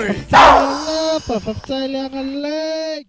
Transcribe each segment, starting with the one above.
Faafetai le alofa, faafetai le agalelei.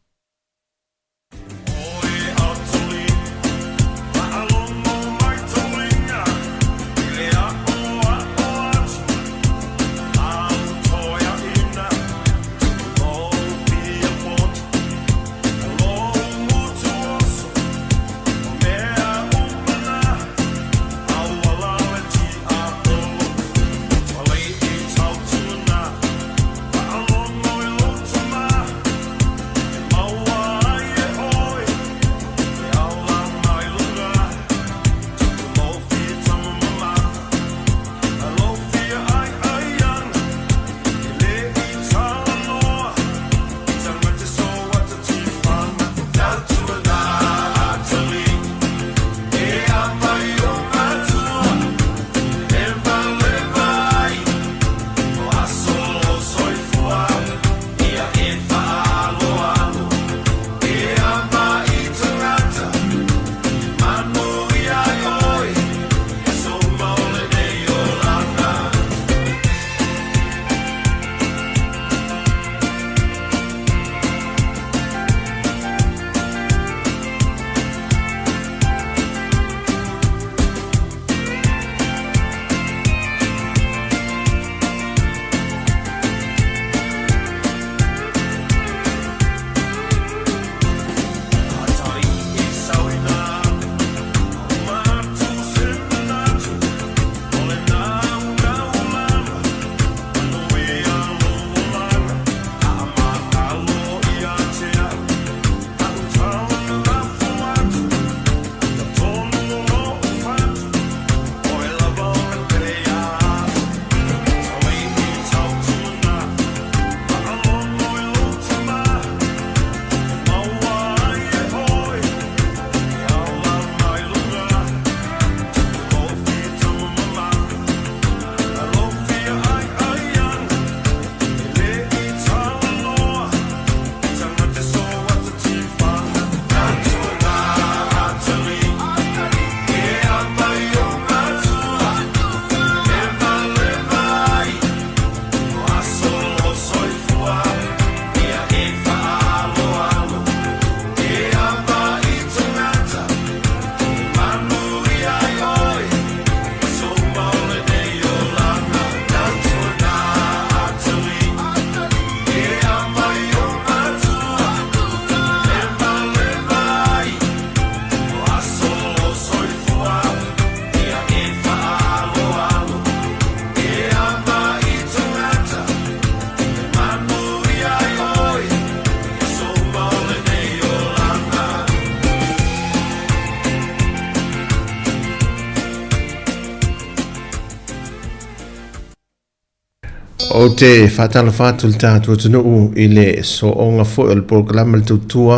Ou te faatalofa atu i le tatou atunuu i le sooga foi o le polokalame le tautua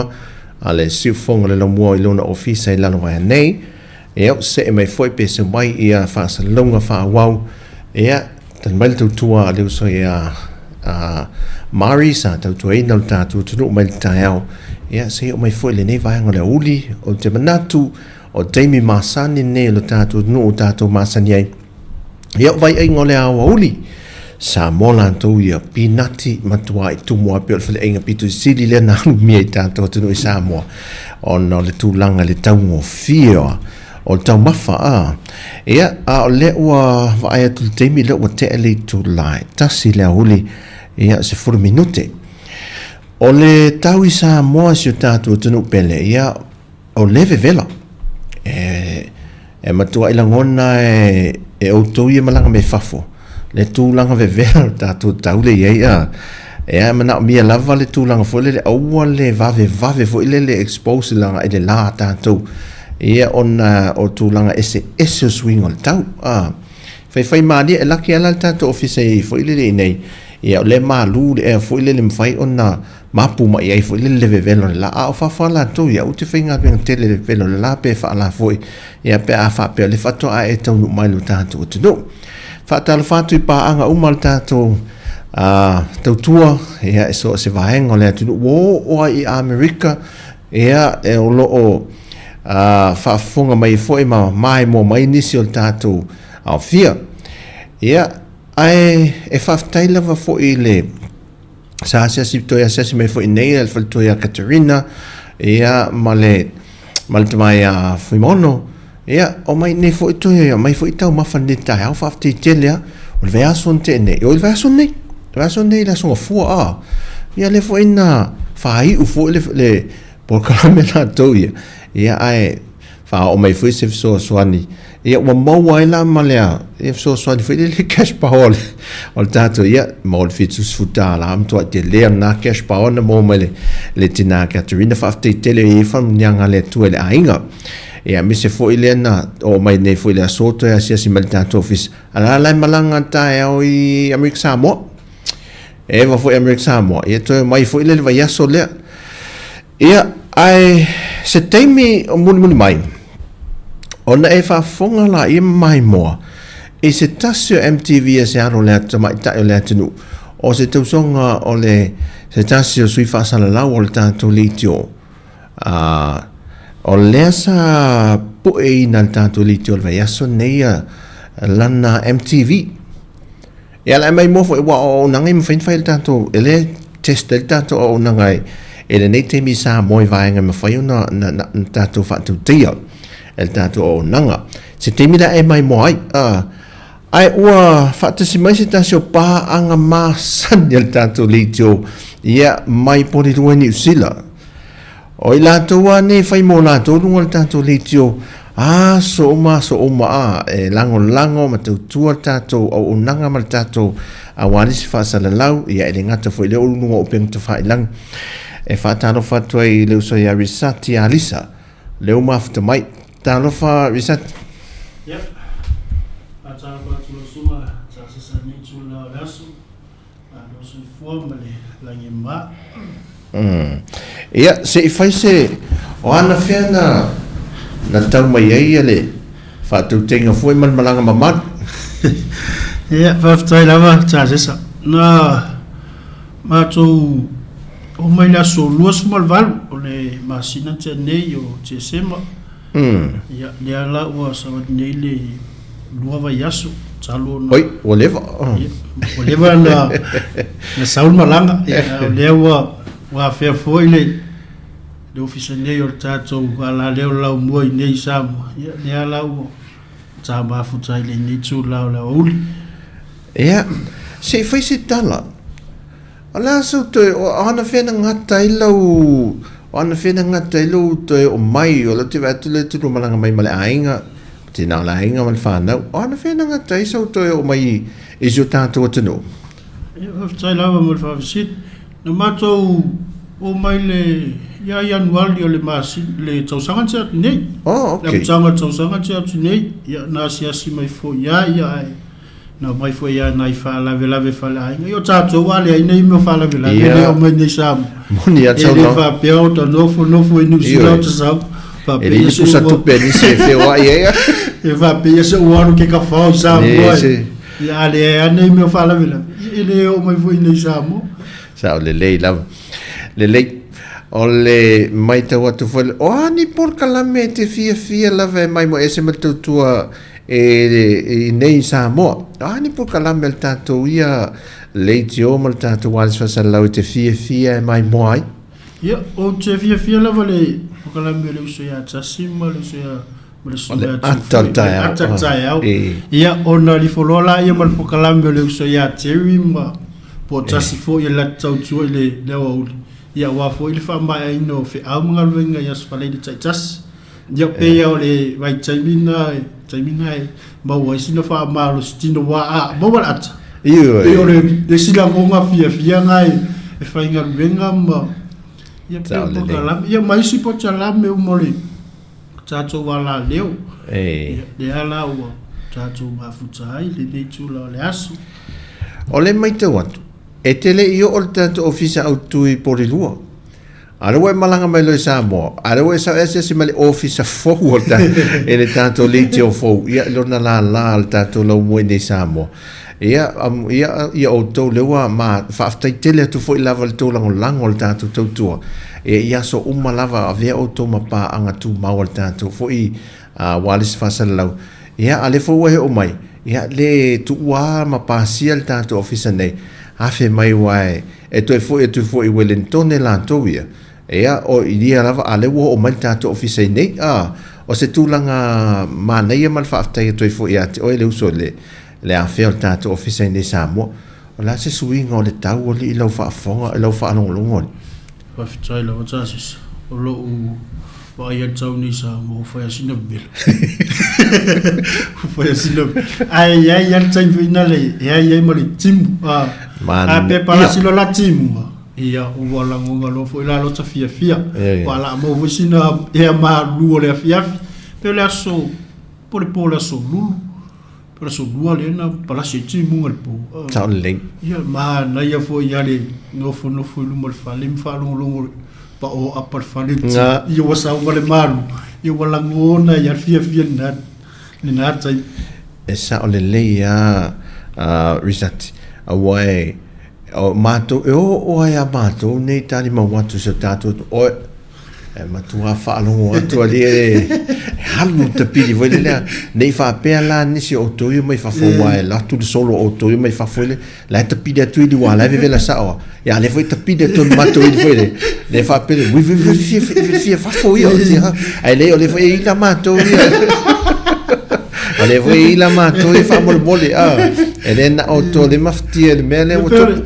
a le Siufofoga o le Laumua i lona ofisa i Lalovaea nei. Ia, ua see mai foi pe se mai ia faasalalauga faaauau. Ia, tali mai le tautua a le uso ia a Mari sa tautuaina le tatou atunuu mai le taeao. Ia, se i oo mai foi lenei vaega o le aoauli, ou te manatu o taimi masani nei o le tatou atunuu o tatou masani ai. Ia, o vaiaiga o le aoauli, sa mo latou ia pinati matua i tumu a pei o le faleaiga pito i sili lea na alumia i tatou atunuu i Samoa ona o le tulaga i le taugofie o le taumafa a. Ia, a o lea ua vaai atu i le taimi lea ua tea le itula e 1 i le aoauli, ia, 10 minute. O le tau i Samoa si o tatou atunuu pele, ia, O le vevela. E, e matuai lagona e, e outou ia malaga mai fafo, le tulaga vevela o le tatou tau lea e i ai a. E a manaomia lava le tulaga foi lele aua le vavevave foi lele expose laga i le la tatou. Ia ona o tulaga eseese o suiga o le tau. A faifai malie e laki lava la le tatou ofisa i foi lele i inei. Ia o lea e malu le ea foi lele e mafai ona mapu mai ai foi le vevela o le la, a o fafo lava latou ia, ou te faigaluega tele i le vevela o le la pe faala foi, ia pe a faapea o lea faatoa e taunuu mai i lo tatou atunuu. Faatalofa atu i paaga uma a le tatou tautua, ia e so o se vaega o le atunuu ua oo ai i Amerika, ia e o lo o faafofoga mai foi ma maimoa mai nisi o le tatou aofia. Ia, ae e faafetai lava foi i le Sa asiasi toe asiasi mai foi nei le faletua ia Katerina, ia ma le ma le tama ia Fuimono. Ia, omai nei foi toe, omai foi taumafa nei taeao, faafetai tele lava. O le vaiaso na tea nei, oi le vaiaso nei, le vaiaso nei le Aso Gafua a. Ia lea foi na faaiu foi le, le polokalame latou ia. Ia ae faaoo mai foi se fesoasoani. Ia ua maua ai la ma le ia fesoasoani foi le cash power o le tatou ia maua le $70 matuai tele lena cash power na maua mai le, le tina Katerina. Faafetai tele i faamanuiaga a le Atua i le aiga. Ia aemaise foi lea na oo mai nei foi le aso toe asiasi mai le tatou ofisa. A la la e malaga taeao i Amerika Samoa. Eva foi Amerika Samoa. Ia toe mai foi le vaiaso lea. Ia, ae se taimi o mulimuli mai, ona e faafofoga laia ma maimoa i se tasi o MTV a se alo o le tamaitai o le atunuu, o se tausoga o le se tasi o sui faasalalau o le tatou leitio. A, o lea sa pueina le tatou leitio i le vaiaso lenei lana MTV. Ia la e maimoa foi ua auaunaga e mafai ona fai e le tatou, e le test ai le tatou auaunaga e lenei taimi i Samoa i vaega e mafai ona na, na, na tatou faatautaia e le tatou auaunaga. Se taimi la e maimoa ai. Ae ua faatasi mai se tasi o paaga masani a le tatou leitio, ia mai Porirua i Niu Sila. O i latou lava nei e fai mo latou luga o le tatou leitio aso uma aso uma a e lagolago ma tautua le tatou auaunaga ma le tatou ualisi faasalalau ia e le gata foi i lea o luga o upega tafailagi. E faatalofa atu ai i le uso ia Risati Alisa lea ua mafuta mai. Talofa Risati. Yep. Faatalofa atu lau susuga sa sasa nei tula o le aso. Malo soifua ma le lagi e ma. Ia, se i fai se, o ana fea na, na tau mai ai ia le faatautaiga foi ma le malaga mamalu? Ia, faafetai lava Charlesa. Na matou oo mai le aso 28 o le masina tea nei o Tesema. Ia, lea la ua savali nei le lua vaiaso talu ona... Oi, ua leva. Ia, ua leva na, na sau le malaga. Ia, o lea ua, ua afea foi le, le ofisa nei o le tatou alaleo laumua i nei i Samoa. Ia, lea la ua ta mafuta ai lenei itula o le aoauli. Ia, se i fai se tala. O le a sou toe, o anafea na gata ai lau, o anafea na gata ai lou toe oo mai, o lea ou te vaai atu lea e te lua malaga mai ma le aiga, tēnā o le aiga ma le whānau, o anafea na gata ai sou toe oo mai i si o tātou atunuu? Ia, faafetai lava mo le faafesili. Na matou oo mai le, ia Ianuari o le masina, le tausaga na tea atu nei. Oh, okay. Le amataga o le tausaga na tea atu nei, ia na asiasi mai foi ia, ia ae Na omai foi ia nai faalavelave faleaiga. Ia o tatou a leai nei mea o faalavelave Ia. lea omai nei Samoa. Moni a E le saunoa. faapea o ta nofo nofo i Niu Sila Ioe. o ta sau. E Faapea leai ia ni se pusa ua tupe a nisi e feoai ai. e faapea ia se ua alu ke kafao i Samoa E e. se. Ia a leai a nei mea o faalavelave. Ia e le oo mai foi nei Samoa. Sao lelei lava. Lelei. O le matau atu foi, o a ni polokalame e te fiafia lava e maimoa ese ma le tautua e, i nei i Samoa. O a ni polokalame a le tatou ia leitio ma le tatou wireless faasalalau e te fiafia e maimoa ai? Ia, ou te fiafia lava le polokalame o le uso ia Tasi ma le uso ia ma le O le susuga ia ata o le Tuifoi, le taeao. ata o le taeao. E. Ia, ona lifoloa laia ma le polokalame o le uso ia Jerry ma po o Tasi foi e latou tautua i le, le aoauli. Ia, aua foi le faamaeaina o feau ma galuega i Aso Faraile taitasi. Ia, pei lava o le vaitaimi lena, taimi lena e maua ai sina faamalosi tino aua a maua le ata, Ioe. pei o le isi lagoga fiafia lena e faigaluega ma, ia, pei o Sao lelei. polokalame. Ia, ma isi polokalame uma o le tatou alaleo. E. Ia, lea la ua tatou mafuta ai lenei itula o le aso. O le matau atu, e te le i oo le tatou ofisa autu i Porirua. A o lea ua e malaga mai loa i Samoa, a o lea ua e sau e asiasi mai le ofisa fou o le ta, e le tatou leitio fou, ia, i lona lālā o le tatou laumua i nei i Samoa. Ia, am, ia, ia outou lea ua ma, faafetai tele atu foi lava i le tou lagolago o le tatou tautua. Ia, i aso uma lava, avea outou ma paaga tumau a le tatou foi ualesi faasalalau. Ia, a o lea foi ua e oo mai, ia, le tuua ma pasia le tatou ofisa nei, afe mai aua e, E toe foi atu foi i Welentone latou ia. Ia, o ia lava, a lea ua oo mai le tatou ofisa i nei, a, o se tulaga manaia ma le faafetai atu ai foi ia te oe le uso i le, le afea o le tatou ofisa i nei i Samoa. O le a se suiga o le tau alii i lau faafofoga, i lau faalogologo alii? Faafetai lava Tasisa, o lou vaai atu au nei Samoa ua fai lava sina vevela. Ua fai lava sina vevela. Ae i ai lava le taimi foi lena e ai ai ma le timu. A pe palasi loa la timu, ia ua lagona loa foi la lota fiafia. Ua la maua foi sina ea malu o le afiafi. Pe o le aso, po o le po o le aso Lulu. Po o le aso Lua lea na palasi ai timuga i le po. Sao lelei. Ia, manaia foi lava le nofonofo i luma o le fale ma faalogologo i le pao apa o le fale. Ia ua sau ma le malu, ia ua lagona ai lava le fiafia i lena taimi. E sao lelei lava Richard, aua e o matou, e oo lava ia matou nei talimau atu i si o tatou atunuu, oe, e matua faalogo atu alii e alu tapili foi lea, ne i faapea la nisi o outou ia mai fafo, aua e alu atu le solo o outou ia mai fafo ile, la e tapili atu ili aua la e vevela sao lava. Ia a lea foi tapili atu e le matou ili foi lea, lea faapea le, ui, ui, ui, fia, fia, fia fafo ia, ae le o lea foi e ila matou ia. O lea foi e ila matou ia faamolemole, a, e le na o outou le mafatia i le mea lea ua tupu.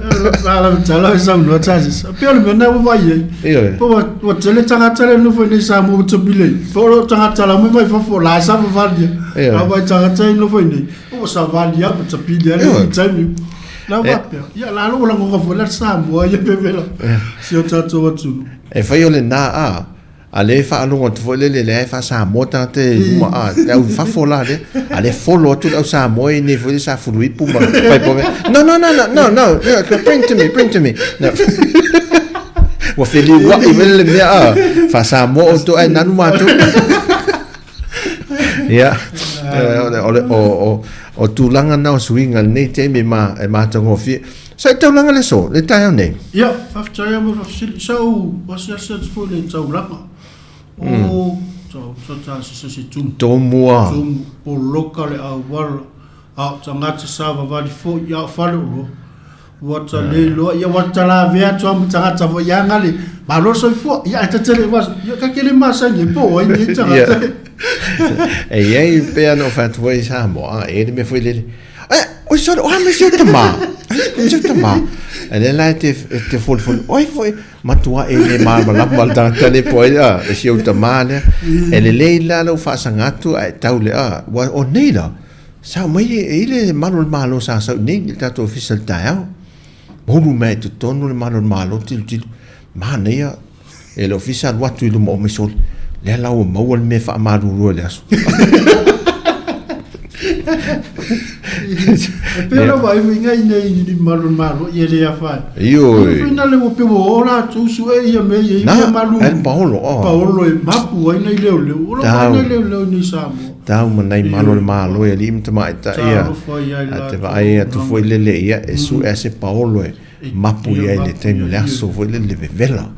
Tala e saunoa Charles. Pei o le mea lena ua vaai ai. Ioe. Po ua tele tagata lea e nofo i inei i Samoa ua tapili ai. Po o tagata la mai mai fafo la e savavali. Ioe. A vai tagata e nofo i inei, ua savali lava ma tapili lava le taimi. La faapea, ia la ua lagona foi la le Samoa ia pevela si o tatou atunuu. E fai o lena a, a lea e faalogo atu foi lele, lea e faa-Samoa tagata i luma a, le au i fafo la lea, a lea e follow atu le au Samoa i nei foi lea sa fuluipu ma paipa mea, no, no, no, no, no, no, bring to me, bring to me. No. Ua feliuai foi le mea a, faa-Samoa outou ae nanu matou. Ia, o, o, o, o tulaga na o suiga i lenei taimi ma, e matagofie. Sa i taulaga le aso, le taeao nei? Ia, faafetai lava mo le faafesili. Sa ou asiasi atu foi i le taulaga. O, sa, sa ta asiasi i Tumu. Tomua. Tumu, poloka le auala, a o tagata savavali foi, a o faleoloa. Ua ta le iloa, ia ua ta lavea atu lava ma tagata foi ia aga le malo le soifua. Ia ae ta te le i ia ta te le masani ai po o ai nei tagata. E i ai pea na ou fai atu foi i Samoa, e i ai le mea foi lele, Eh, oi sorry, o a mai si ou tamā? Ai si ou tamā. E lea la e te, e te folifoli, oi foi, matua e le malamalama le tagata le po ai, a, e si ou tamā lea. E lelei la lou faasaga atu ae tau le, a, ua, o nei la, Sao mai e i le malu o le Malo sa sau nei i le tatou ofisa i le taeao. Molu mai i totonu le malu o le Malo tilotilo. Manaia e le ofisa alu atu i luma o mai sole. Lea la ua maua le mea faamalulu ai le aso. E pei ona vaai foi ngai nei i ni malu o le Malo ia e le afaina. Ioe. Foi na le ua pei ua o latou sue ia mea ia i mea malulu. Na, paolo. Oh. Paolo e mapu ai nai leoleo. O lo vaai nai leoleo nei i Samoa. Tau ma nai malo o le Malo e alii ma tamaitai ia. A te vaai atu foi lele ia e sue a se paolo e mapu ia i le taimi o le aso foi lele le vevela.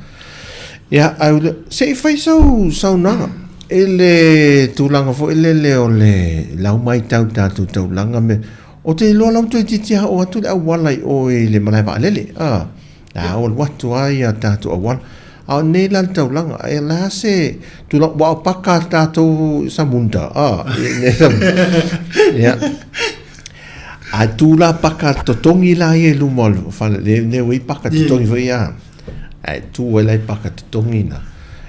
Ia, ai ule, se i fai sau saunoaga i le tulaga foi lele o le lau maitau tatou taulaga me, ou te iloa la ua toeitiiti lava oo atu le auala i o i le malae vaalele, a. A ua alu atu lava ia tatou auala. A o nei la le taulaga, e le a se tulaga, ua o paka tatou samunda, a, ia. A tu la paka totogi la ia i luma o le fale, le ne ua i paka totogi foi ia. Ae tu ai la i paka totogi na.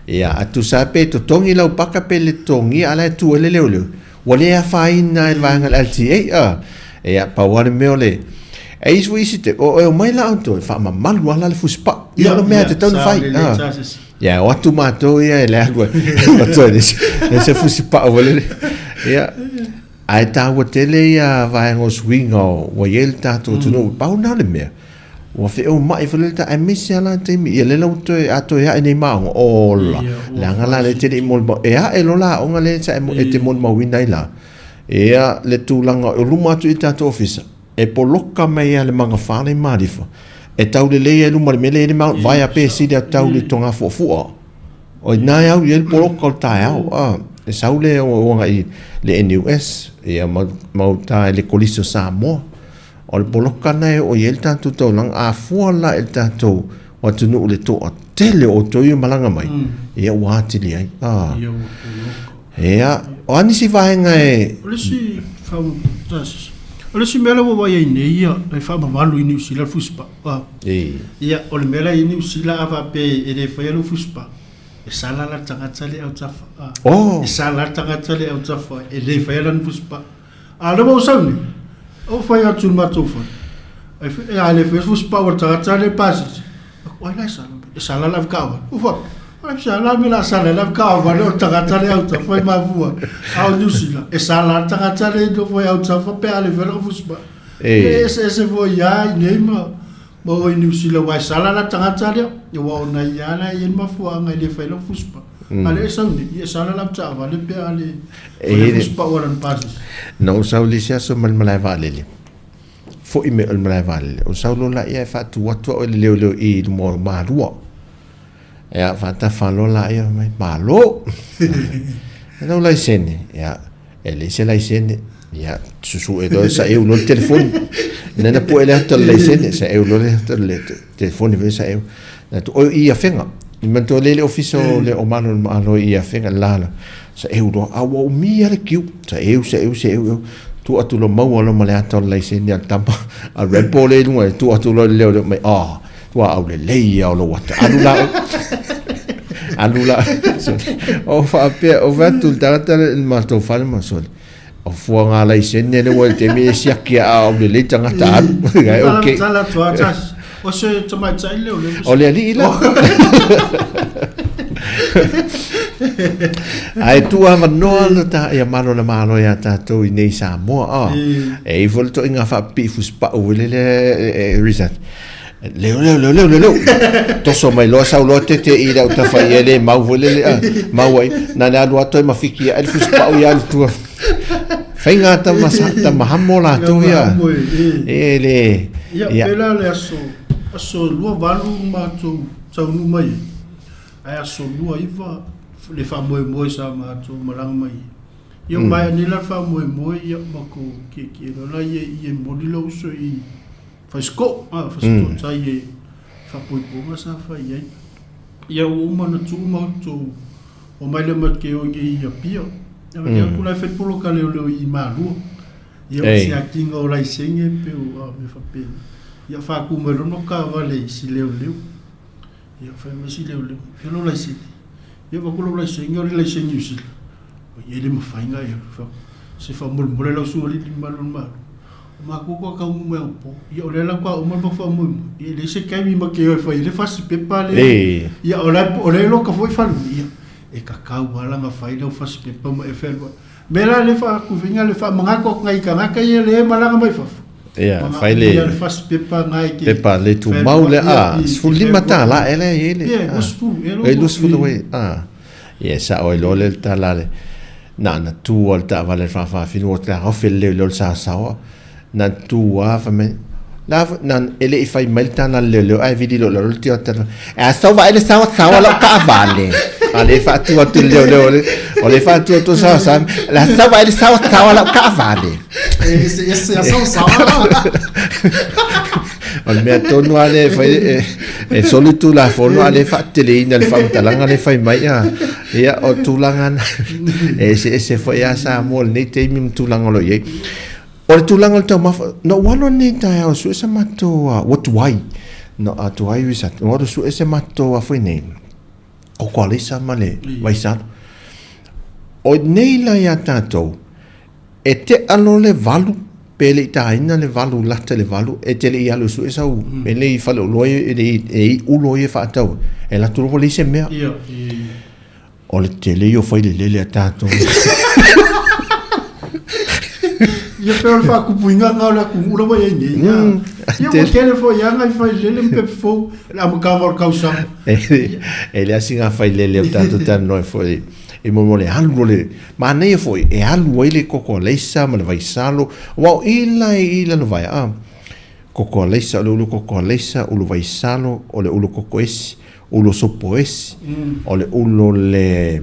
Ia, a tusa pe totogi lau paka pe le totogia, a la e tu ai le leoleo. Ua le afaina e le vaega o le LTA, a. Ia, pau lava le mea o le, e i ai foi isi te, o e omai la outou e faamamalu lava la le fusipau. Ia, o le mea e tatau ona fai. A. Ia, e o atu matou ia e le alu e le se fusipau foi lele. Ia, ae taua tele ia vaega o suiga ua i ai le tatou atunuu. Pau lena o le mea. Ua feoma'i foi lele ta aemaise lava la taimi ia lea la ua toe a toe a'e nei ma aoga ola leaga la lea e te le i molimau e a'e loa la aoga lea sa e te molimauina ai la ia le tulaga o luma atu i le tatou ofisa e poloka mai lava le magafa lea i Malifa e tau lelei ai luma i le mea lea e i ai le mau vaea pe sili atu tau i le Togafuafua o i ina e au i ai le poloka o le taeao a e sau le o agai i le NUS ia ma uta i le Kolisi o Samoa. O le poloka lena e oo i ai le tatou taulaga, a fua la i le tatou atunuu i le toatele o outou ia e malaga mai, ia ua atili ai. A. Ia ua poloka. Ia, o a nisi vaega e... O le isi o le isi mea lea ua vaai ai nei ia, e faamamalu i Niu Sila le fusipau. Ia, o le mea la e i ai Niu Sila a faapea e le faia lou fusipau, e sala la le tagata lea e autafa. Oh. E sala le tagata lea e autafa e le faia lana fusipau. A o lea ua ou sau nei, ou fai atu i le matou fale, e a le faia se fusipau a le tagata lea e pasese, o ai la e sala mai? E sala le avekaavale. Ou faapea, o le a la le mea o le a sala ai le avekaavale o le tagata lea e autafa e mafua ai. A o Niu Sila, e sala le tagata lea e nofo e autafa pe a le faia lana fusipau. E eseese foi lava i inei ma ma o i Niu Sila aua e sala la le tagata lea, aua o nai ia la e i ai le mafuaaga e le fai ai lau fusipau. A o lea e sau nei, ia e sala lau taavale pe a le fai lau fusipau a lana pasese. Na ou sau i le isi aso ma le malae vaalele, foi mai oe i le malae vaalele, ou sau loa laia e faatu atu au e le leoleo i luma o Malua. Ia, faatafa loa laia fai mai, Malo! E lau laisene? Ia, e leai se laisene. Ia, susue loa, saeu loa le telefoni. Nai na pue le ata o le laisene, saeu loa le ata o le telefoni foi saeu. Na tu, oi i Afega. I manatua lea le ofisa o le o Malo Malo i Afega la la. Saeu loa, a ua umi lava le kiu. Saeu, saeu, saeu, saeu. Tuu atu loa maua loa ma le ata o le laisene a le tama. A Rambo lea i luga, tuu atu loa i le leo mai, ah, Tuaau lelei ia o lou ata. Alu la oe. Alu la. O faapea, o fai atu le tagata le matou fale ma sole. O fua ngā laisene le ua i le taimi e siaki a au lelei tagata alu. Ai, okay. Tala atu a tasi. O se tamaitai leo leo. O le alii la. Ae tuu avanoa lo ta ia malo na malo ia tātou i nei Samoa. Oh. E ifo le toʻiga faapipii fusipau i le le Richard. Leo, leo, leo, leo, leo, leo. Toso mai loa sau loa tete i lau tafa i e le mau foi lele a mau ai. Na le alu atu ai ma fiki ai le fusipau ia alu tua. Faiga tama tama hamo latou ia. E le Ia, ia. pela le aso, aso 28 matou taunuu mai ai. Ae aso 29 le faamoemoe sa matou malaga mai ai. Ia maea nei la le faamoemoe, ia matou kiekie loa la ia i e momoli lou uso i Fasito'o, a, Fasito'o tai e faapoipoga sa fai ai. Ia ua uma ona tuu matou omai lea ma te o nei i Apia. Ia ma te atu la e fai le poloka leoleo i Malua. Ia o le siakiina o laisene pe o a mea faapena. Ia faatu mai loa le taavale i si leoleo. Ia fai mai si leoleo, fea lou laisene? Ia avatu lou laisene, o le laisene Niu Sila. Oi, e le mafai ona e alu. Fai atu, se faamolemole lau susuga i le Malu o le Malo. O matou faatoa taunuu mai aopo. Ia o lea la faatoa uma le matou faamoemoe. Ia e leai se taimi ma te o e fai ai le fasi pepa lea. Ia o la o lea e loka foi falu. Ia e tatau lava la ona fai lau fasi pepa ma e fealuai. O le mea la lea e faatufiga le faamanatu atu nai tagata ia lea e malaga mai fafo. Ia, fai le Ia le fasi pepa na e te pepa le tumau le a, $15 ea lea e i ai le. Ia, 20 ea. E 20 ua a. Ia, e sao ai loa lea le tala le, na ona tu lava o le taavale a le faafaafina ua taofi le leoleo i le saosaoa. Na ona tu lava fai mai, la foi, na, e le i fai mai le tala a le leoleo ae vili loa i lalo le tioata e a sau vaai le saosaoa lau taavale. A lea e faatu atu le leoleo o lea e faatu atu le saosaoa, la sau vaai le saosaoa lau taavale. E ese ese a saosaoa. O le mea tonu lava lea e fai, e soli Tulafono a o lea e faateleina le faamatalaga lea e fai mai. Ia, o tulaga na, e eseese foi lava Samoa i lenei taimi ma tulaga o lo o i ai. O le tulaga o le taumafa, na ou alu anei i le taeao e sue se matou, ua tuai, na tuai Richard, na ou alu e sue se matou foi nei, koko alaisa ma le vaisalo. O nei la ia tatou, E tea loa le 8, pe le i taina le 8, lata i le 8, e te le i alu e sue sau mea nei i faleoloa ia, e le i ulo ia e faatau ai, e alu atu loa ua leai se mea. O le tele ia o failelele a tatou. Ia pei o le faatupuina lena o le atunuu la ua i ai nei. Ia ua tele foi lava nai failelele ma pepe fou i le amataga o le tausaga. E leai sina failele o tatou talanoa ai foi. E mo le alu o le manaia foi e alu ai le koko alaisa ma le vaisalo aua o i la i Lalovaea a koko alaisa o le ulu koko alaisa ulu vaisalo o le ulu koko esi ulu sopo esi o le ulu o le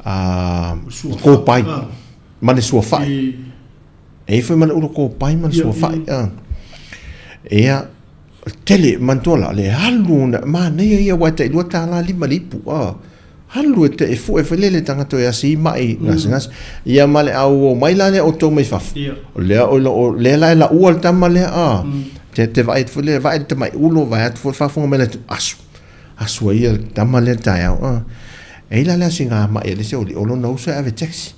a kopai ma le suafa'i. E i ai foi ma le ula kopai ma le suafa'i a. Ia, tele, manatua la, le alu ona, manaia ia aua e tai $2.50 le ipu a. Alu e te e fue foi lele tagata e asi ma'i gasegase. Ia ma le au o mai la lea outou mai fafo. O lea o o lea la e laua le tama lea a. Te te vaai atu foi lea, vaai le tamai ulo, vaai atu foi le faafofoga mai le atu, asu. Asu ai ia le tama lea i le taeao a. E i ai la le asiga ma'i a le isi aualii, o lona uso e ave taxi.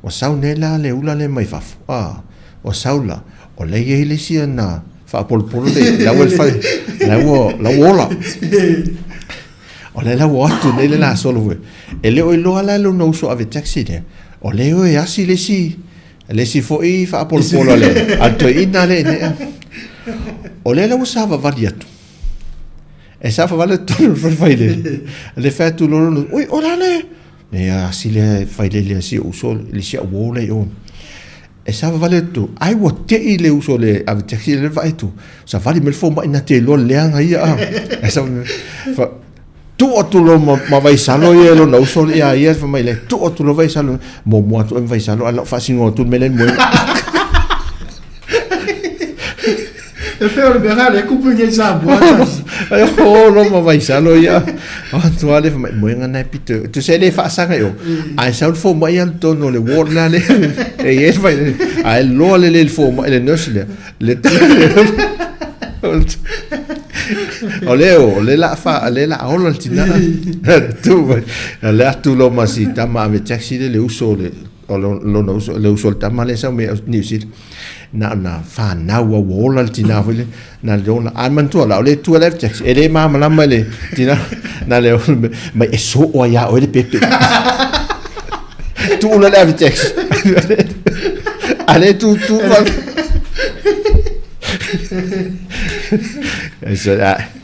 Ua sau nei la le ula lea mai fafo a. Ua sau la, o lea e i ai le isi ana faapolopolo le, la ua i le fale, la ua, la ua ola. O lea la ua o atu nei le la solo foi. E le o iloa la e lona uso ave taxi lea, o lea e o e asi le isi, le isi foi faapolopolo a le, a le toeaina lea i inei. O lea la ua savavali atu. E savavali atu tonu i le fale failele. Le fai atu loa lona, oi, o le a le? E asi lea failele a si ou uso, le si au uo lea i o. E savavali atu, ai ua tei le uso le ave taxi le vaai atu, savali mai le fomai na te iloa le leaga ia a. E savali fa, tuu atu loa ma, ma Vaisalo ia e lona uso ia ia fai mai le tuu atu loa Vaisalo muamua atu oe ma Vaisalo ae lau faasinoa atu le mea lea i le moega. E pei o le mea lena lea e tupu nei i Samoa. Ai o lo ma Vaisalo ia. Atu lava le fai mai moega na e pito. Tusa e le faasaga i o. Ae sau le fomai alu totonu o le ward la le. E i ai le fai ae loa lelei le fomai le nurse lea. Le O lea o le la fa le la ola le tina. Tu mai. Le atu lo ma si tama ave taxi le le uso le o lona uso le uso le tama le sau me New Zealand. Na ona fanau a ua ola le tina foi le na le ola a manatua la o le tua le taxi e le malamalama le tina na le ola mai e soo ai ia oe le pepe tuu la le ave taxi a le tu tu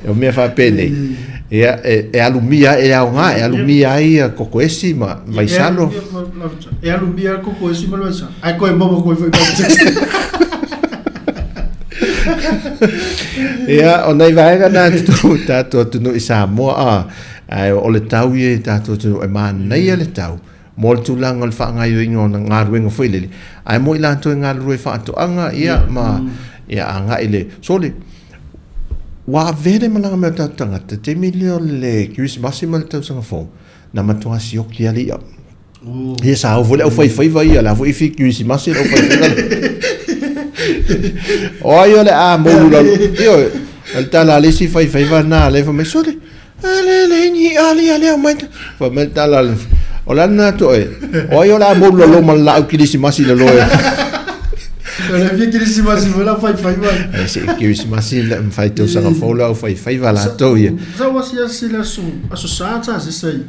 o mea faapenei ia e alumia e aoga e alumia ai ia kokoesi ma vaisalo E alumia kokoesi ma le vaisalo ae toe maua koe foi Ia, o nai vaega na totonu o tatou atunuu i Samoa, a, ae o le tau ia i tatou atunuu, e manaia le tau mo le tulaga o le faagaoioiga o galuega foi lele, ae mo i latou e galulue faatoaga, ia, ma, ia, agai i le, sole, ua avea le malaga mai o tatou tagata i le taimi lea o le Kerisimasi ma le Tausaga Fou, na matua sioki lava le i'a. Ia sa au foi le aufaifaiva ia, la foi fi Kerisimasi le aufaifaiva. O ai o le a moulu lalo. Ioe, o le tala a le isi faifaiva na le fai mai, sole, a le le ni a le a le au mai. Fai mai le tala, o le a lena atu oe, o ai o le a moulu lalo ma le laau Kerisimasi lalo e. O le fia Kerisimasi foi la faifaiva. E se Kerisimasi le mawhai tausaga fou le aufaifaiva latou ia. Sa ua asiasi le aso, aso sa sa se sai.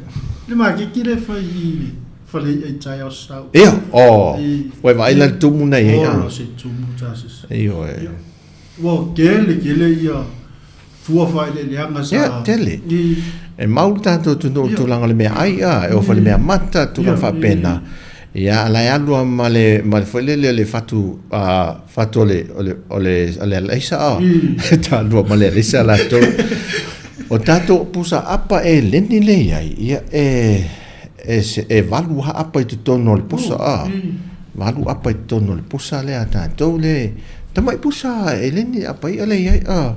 Le makeki le fai i le fale i'a i taeao sau. Ia, oh, ua e vaai la le tumu na i ai. Oh, se tumu ta se. Ioe. Ua tele tele ia fua faaeleeleaga sa. Ia, tele. E mau le tatou atunuu i le tulaga o le meaai, a, e oo foi i le meamata, tulaga faapena. Ia, a o la e alu lava ma le, ma le foi lele o le fatu, a, fatu o le, o le, o le, o le alaisa, a, e talua ma le alaisa latou. O tatou pusa apa e leni lea i ai, ia, e, e, e valu lava apa i totonu o le pusa, a. Valu apa i totonu o le pusa lea a tatou le tamai pusa e leni apa i'a lea i ai, a.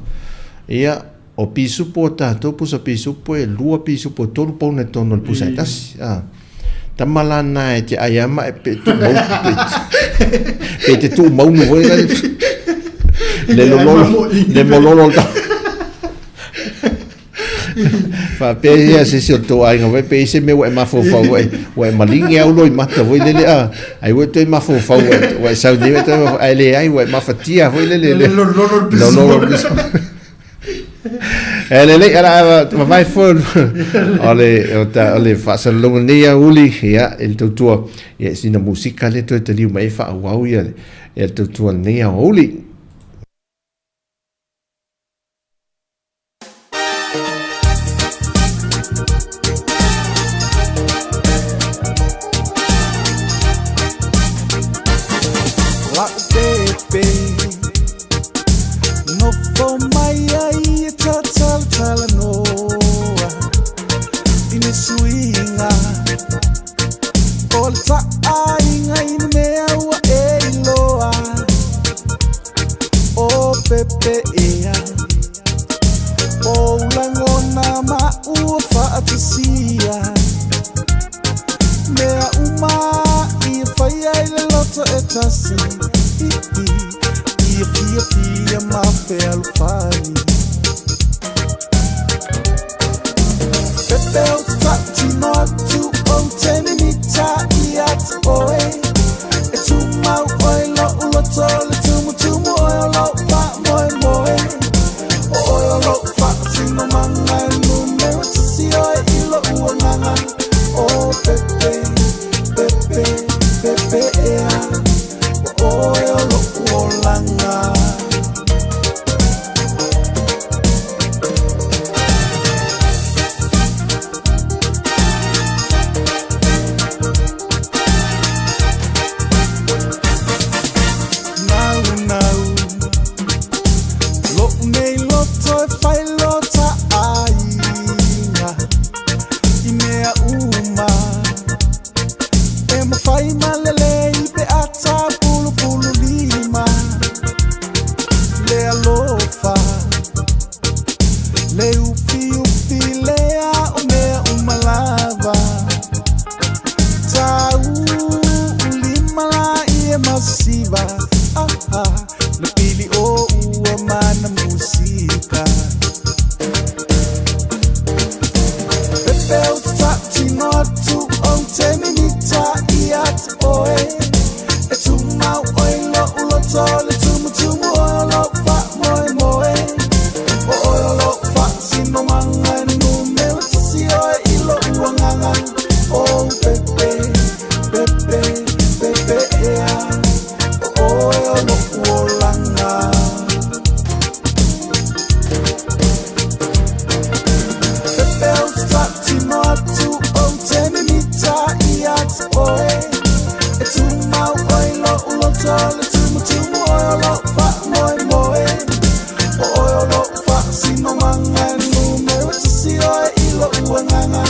Ia, o pisupo a tatou pusa pisupo e lua pisupo e tolu pauna i totonu o le pusa e tasi, a. Tama la na e te ai ama e pe tu mau pe, pe te tu maunu foi la le lololo le mololo le Faapea ia se isi o le tou aiga foi pe i se mea ua e mafaufau ai, ua e maligi au loimata foi lele a, ai ua e toe mafaufau ua e, ua e sau nei ua e toe mafaufau, ae leai ua e mafatia foi lele le Lololo le pisi. Lololo le pisi. E lelei, ala mavae foi o le o ta o le faasalalauga nei aoauli ia i le tautua ia sina musika lea toe taliu mai ai faaauau ia le tautua lenei aoauli. La'u pepe Nofo mai ai e tatalatalanoa I le suiga O le taaiga i le mea ua e iloa. tasi Ia fia fia ma fealofani Pepe o te tautino atu ou te mimita ia te oe E tumau oe lo'u loto le tumutumu oe o lo'u faamoemoe O oe o lo'u faasinomaga e numera tasi oe i lo'u agaga O Pepe, Pepe, Pepe ea O oe o lo'u olaga. Nau nau Lo'u nei loto e fai lo taaiga I mea uma E mafai ma lelei pe a tapulupulu lima Le alofa Le ufiufi lea o mea uma lava Tau lima la ia masiva aha Le pili o ua mana musika Pepe o te tautino atu ou te mimita ia te oe E tumau oe lo'u loto le tumutumu oe o lo'u faamoemoe O oe o lo'u faasinomaga e numera tasi oe i lo'u agaga O Pepe, Pepe, Pepe ea O oe o lo'u olaga Pepe o te tautino atu ou te mimita ia te oe E tumau oe lo'u loto le tumutumu oe o lo'u faamoemoe O oe o lo'u faasinomaga e numera tasi oe i lo'u agaga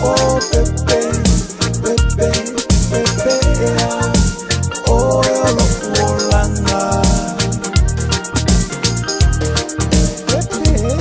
O Pepe, Pepe, Pepe ea O oe o lo'u olaga Pepe.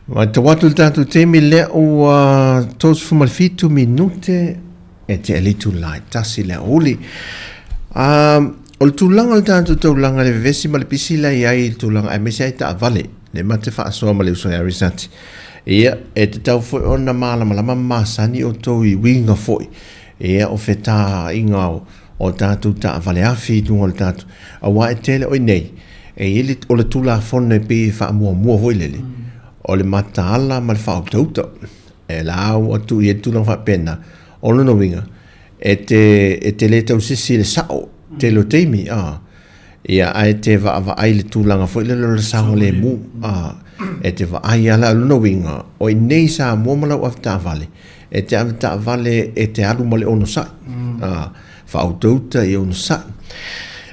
Matau atu le tatou taimi lea ua 37 minute e te alitu la e tasi le aoauli. O le tulaga o le tatou taulaga i le vevesi ma le pisi la i ai i le tulaga aemaise ai taavale, le ma te faasoa ma le uso ia Risati. Ia, e tatau foi ona malamalama ma masani outou i uiga foi, ia, o fetaiga o tatou taavale afi i luga o le tatou, aua e tele, oi nei, E i ai le, o le Tulafono e pei e faamuamua foi lele, o le mataala ma le faautauta. E la ua tuu i ai le tulaga faapena. O lona uiga, e te, e te le tausisi i le sao tele o taimi, a, ia, ae te vaavaai i le tulaga foi lele o le saogalemu, a, e te vaai lava la. O lona uiga, o i inei i Samoa ma lau avetaavale, e te avetaavale e te alu ma le onosai, a, faautauta ia onosai.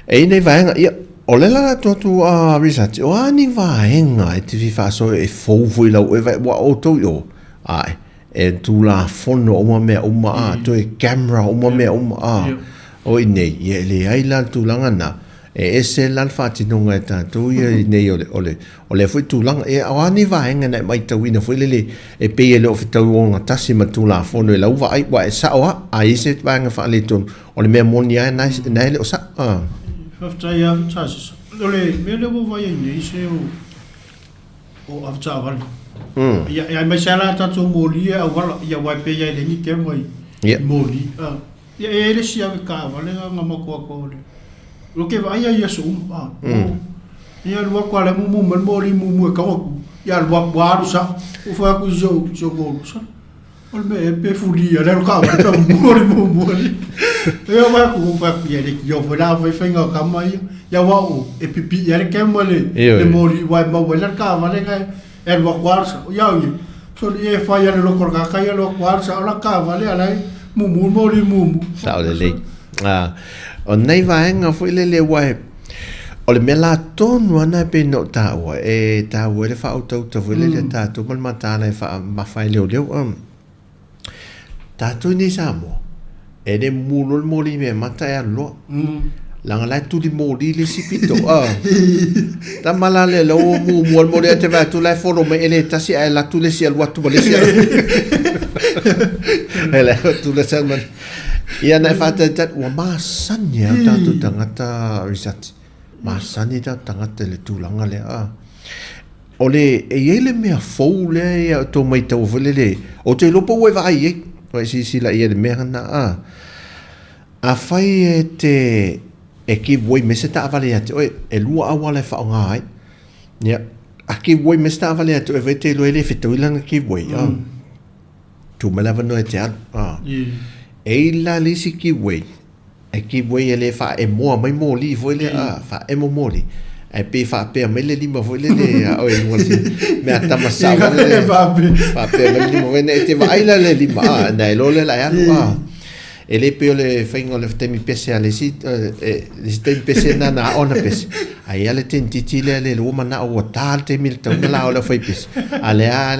E i ai nai vaega, ia, o le la atu atu a Richard, o a ni vaega e te fia faasoa e fou foi i lau oe, ua outou i o, ae, e Tulafono uma mea uma, a, toe camera uma mea uma, a, o i nei, ia e leai la le tulaga na, e ese la le faatinoga e tatou ia i nei o le, o le, o lea foi tulaga. Ia, o a ni vaega na e matauina foi lele e pei e le o fetau ogatasi ma le Tulafono i lau vaai, ua e sao lava, a i ai se vaega faaletonu, o le mea moni lava na e le o sao. A. Faafetai lava Tasisa. O le mea lea ua ou vaai ai nei se o o avetaavale. Ia aemaise lava la tatou moli e auala, ia aua e pei lava e leai ni camera i moli. Ia e i ai le isi avetaavale na matou atoa o le Ou te vaai ai i aso uma. Ia alu atu a le mumu mai le moli mumu e tau atu. Ia alu atu a alu sao. Ou fai atu i si ou si ou toalua, sole, o le mea ea pe fulia le alu taavale pe mumu moli mumu ali. Ia ou fai atu, ou fai atu, ia le tio foi la fai faiga o tama ia. Ia aua o e pipii ai le camera i le moli aua e maua ai la le taavale na e alu atu lava sao. Ia au ia, sole ia e fai lava i le loto o le tagata ia alu atu lava sao la taavale a la e mumu le moli mumu. Sao lelei. A, o nei vaega foi lele aua e, o le mea la tonu lava lena e pei ona ou taua, e taua ai le faautauta foi lele a tatou ma le mataala e faamamafa ai leoleo. Tatou nei i Samoa, e le mumu loa le moli meamata e alu loa. Leaga la e tuli moli le isi pito. Ah. Tama la le la ua mumu le moli ae te vaai atu la e follow mai e le tasi ae alu atu le isi alu atu ma le isi alu. E le atu le isi ma Ia na e faatalitali, ua masani lava o tatou tagata Risati. Masani tatou tagata i le tulaga lea. Ah. O le, e i ai le mea fou lea ia outou maitaua foi lele, ou te iloa po ua e vaai i ai, ua e silasila i ai i le mea lena, a. Afai e te, e give way mai se taavale ia te oe, e lua auala e faaaoga ai. Ia, a give way mai se taavale ia te oe, e te iloa e le fetaui lana give way, a. Tuu mai le avanoa e te alu, a. E i la le isi give way, E give way e le faaemoa mai moli foi lea, a, faaemo moli. Ae pei faapea mai le lima foi lele ia oe i luga o le mea tama sao foi lele. Faapea mai le lima foi lele, e te vaai la le lima, a, ona e iloa lea o le a e alu, a. E le pei o le faiga o le taimi pese a le isi, le isi taimi pese lena na aʻo ana pese, a i ai lava le tenititi lea le ua manao ua ta le taimi i le tauga la o le au fai pese, a o lea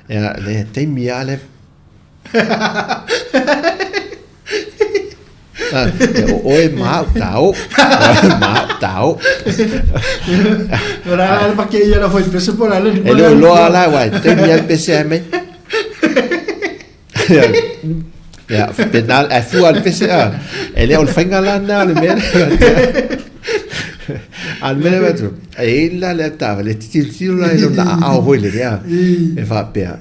lava le taimi lava le O oe ma au tao. Oe ma au tao. O la la pa ke ia la foi pese po la le E le loa la wai te mi al pese ai mai. Ya, penal e fua al pese a. E le o le fainga la na le mea. A le mea le atu. E la le tava le tilotilo la i lona aao foi le lea. E faapea.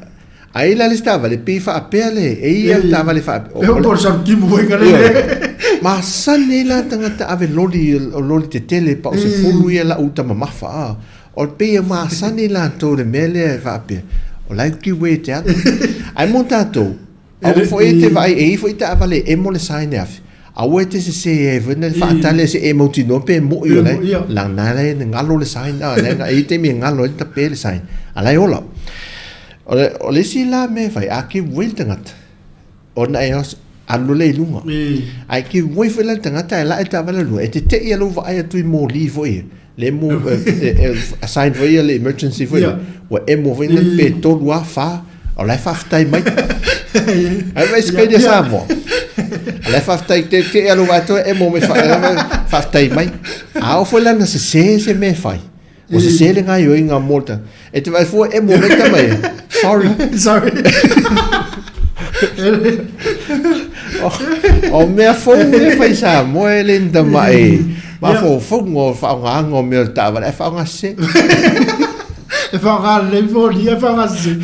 Ai la le isi taavale pei faapea le e i ai le taavale faapea. E o sa timu foi ka le. Masani ai la tagata ave loli o loli tetele pa o se fulu ia la uta mamafa a. O le pei e masani latou i le mea lea e faapea o la e give way te alu. Ae mo tatou, aua foi e te vaai e i ai foi taavale e emo le sign e afe. Aua e te sese ai foi na le faatali se e mautinoa pe moʻi o la e lana la e galo le sign a la e i ai taimi e galo ai le tape le sign a la e ola. O le, o le isi la mea e fai, a give way le tagata, ona e alu loa lea i luga. Ae give way foi la le tagata ae lae le taavale i luga, e teteʻi lou vaai atu i moli foi ia, le mo, e, e, sign foi ia le emergency foi ia, ua emo foi na pe tolu a fa, o la e faafetai mai. Ae vai se kaini a Samoa. O la e faafetai te te alu vaai atu e emo mai faafetai mai. A oo foi la na sese se mea e fai. Ua sese le gaoioiga mo le tagata. E te vaai fua e emo mai tama ia. Sorry. Sorry. O mea fou e fai Samoa e le ni tamai mafaufauga o le faaaogaina o mea o le taavale ae faaaoga sese. E faaaoga lelei moli ae faaaoga sese.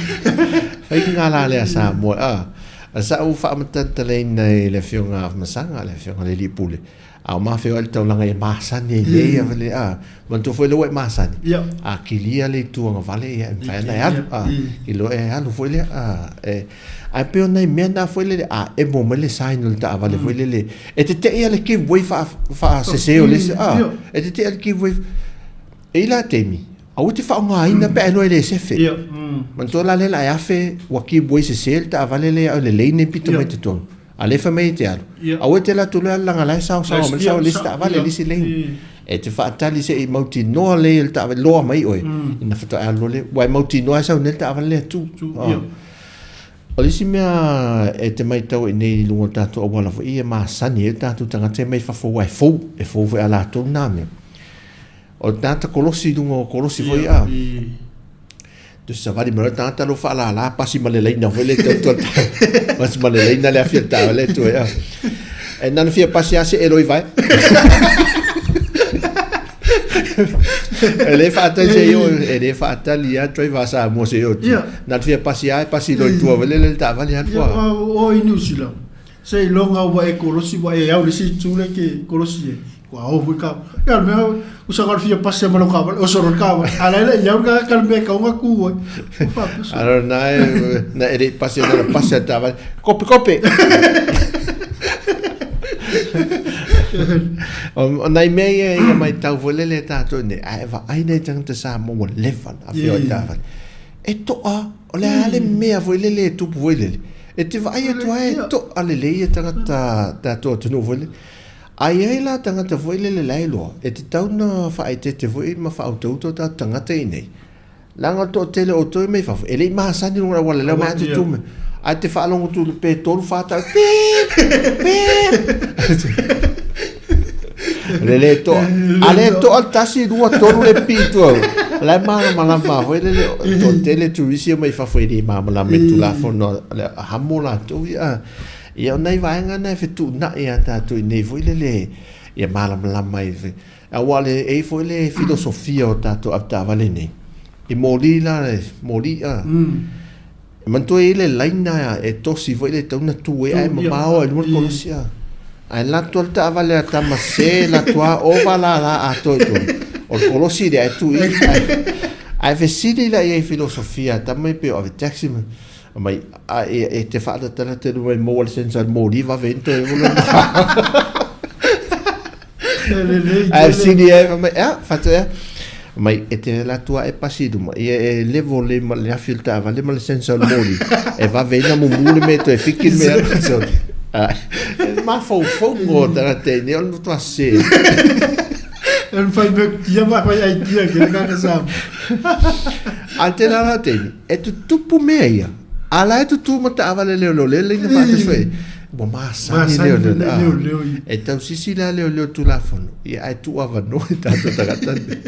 Fai lena la lea Samoa a. Sa ou faamatalitaleina i le afioga a Masaga, le afioga i le alii pule. A o mafeoai le taulaga e masani ai nei ia le a manatua foi lea ua e masani. A kilia le itu agavale ia e mafai ona e alu a i loa e alu foi lea a e ae pei o nai mea na foi lele a emo mai le sign o le taavale foi lele e teteʻi lava le give way faasese o le isi a e teteʻi lava le give way. E i la taimi aua e te faaaogaina pe a iloa e le sefe. Manatua la lea o le a e afe ua give way sese le taavale lea o le lane e pito mai i totonu. A lea e fai mai e te alu, aua e te alu atu loa leaga la e saosaoa mai le sao o le isi taavale i le isi lane. E te faatali se i mautinoa lelei e le taavale, loa mai oe, ona faatoa e alu loa lea. Aua e mautinoa e sau nei le taavale lea e tu. O le isi mea e te matau i inei i luga o le tatou auala foi e masani ai o tatou tagata ia mai fafo aua e fou, e fou foi ia latou lena mea. O le tagata kolosi i luga o kolosi foi a. Tusi savali mai loa le tagata lea ua faalala pasi ma le laina foi lea tau tua pasi ma le laina le afi o le taavale e tua ai. E na ona fia pasi lava see loa i vae. E le faatali se i oo, e le faatali lava driver a Samoa se i oo i tua. Na ona fia pasi lava e pasi loa i tua foi lele le taavale alu a. O i Niu Sila, seiloga ua e kolosi ua e au i le isi itu lea e te kolosi ai. Ua o foi ka. Ia le mea o sa ka fia pasi ma lo ka o solo ka. Ala ele ia ka ka me ka unga ku. Ala na na ele pasi na pasi ta va. Kope kope. O nai mea ia ia mai tau foi lele tātou nei, a e vaai nei tagata Samoa ua leva na awhio i tāwhare. E toa, o le a le mea foi lele e tupu foi lele. E te vaai atu ai e toa lelei ia tagata tātou atunuu foi lele. A i ai la tagata foi lele la e iloa, e tatau ona faaeteete foi ma faautauta o tatou tagata iinei. Leaga o le toatele o outou e mai fafo, e le i masani luga o le auala lea omai atu tu mai. Ae te faalogo atu pe tolu fa tau, piip, piip. Le le toa. A le toa le tasi, lua, tolu le pi tua. La e malamalama foi lele, toatele turisi e mai fafo e le malamalama i Tulafono a hamo latou ia. Ia o nai vaega na e fetuunai ia tatou i nei foi lele ia malamalama ai foi. Aua le e i foi le filosofia o tatou avetaavale nei, i moli la le moli a. E manatua e i ai le laina e tosi foi le tatau ona tu ai ae mamao ai i luma le kolosi a. Ae alu atu lava le taavale a tama se alu atu lava ova lala atoa i totonu. O le kolosi lea ae tu i ae fesili la i ai i filosofia a tama ia pei o ave taxi ma Mai, a e, e te whaatatarata runga i maua le sense al mōri, wawe ni toe ula. Ai sini e, mai, ea, whatu ea. Mai, e te la tua e pasi ruma, ia e levo le ma le afi o le taavale ma le sense al mōri. E wawe ina mumu le me toe whiki le mea. So, a, e mafaufauga o tagata i nei, o le matua se. E whai me kia ma whai ai kia ke le kaka sa. A tēnā rā tēnei, e tutupu mea ia. A la e tutū ma taavale leoleo le leina faatasi foi. Ua masani leoleo. Leoleo ia. E tausisi la leoleo Tulafono. Ia ae tuu avanoa i tātou tagata nei.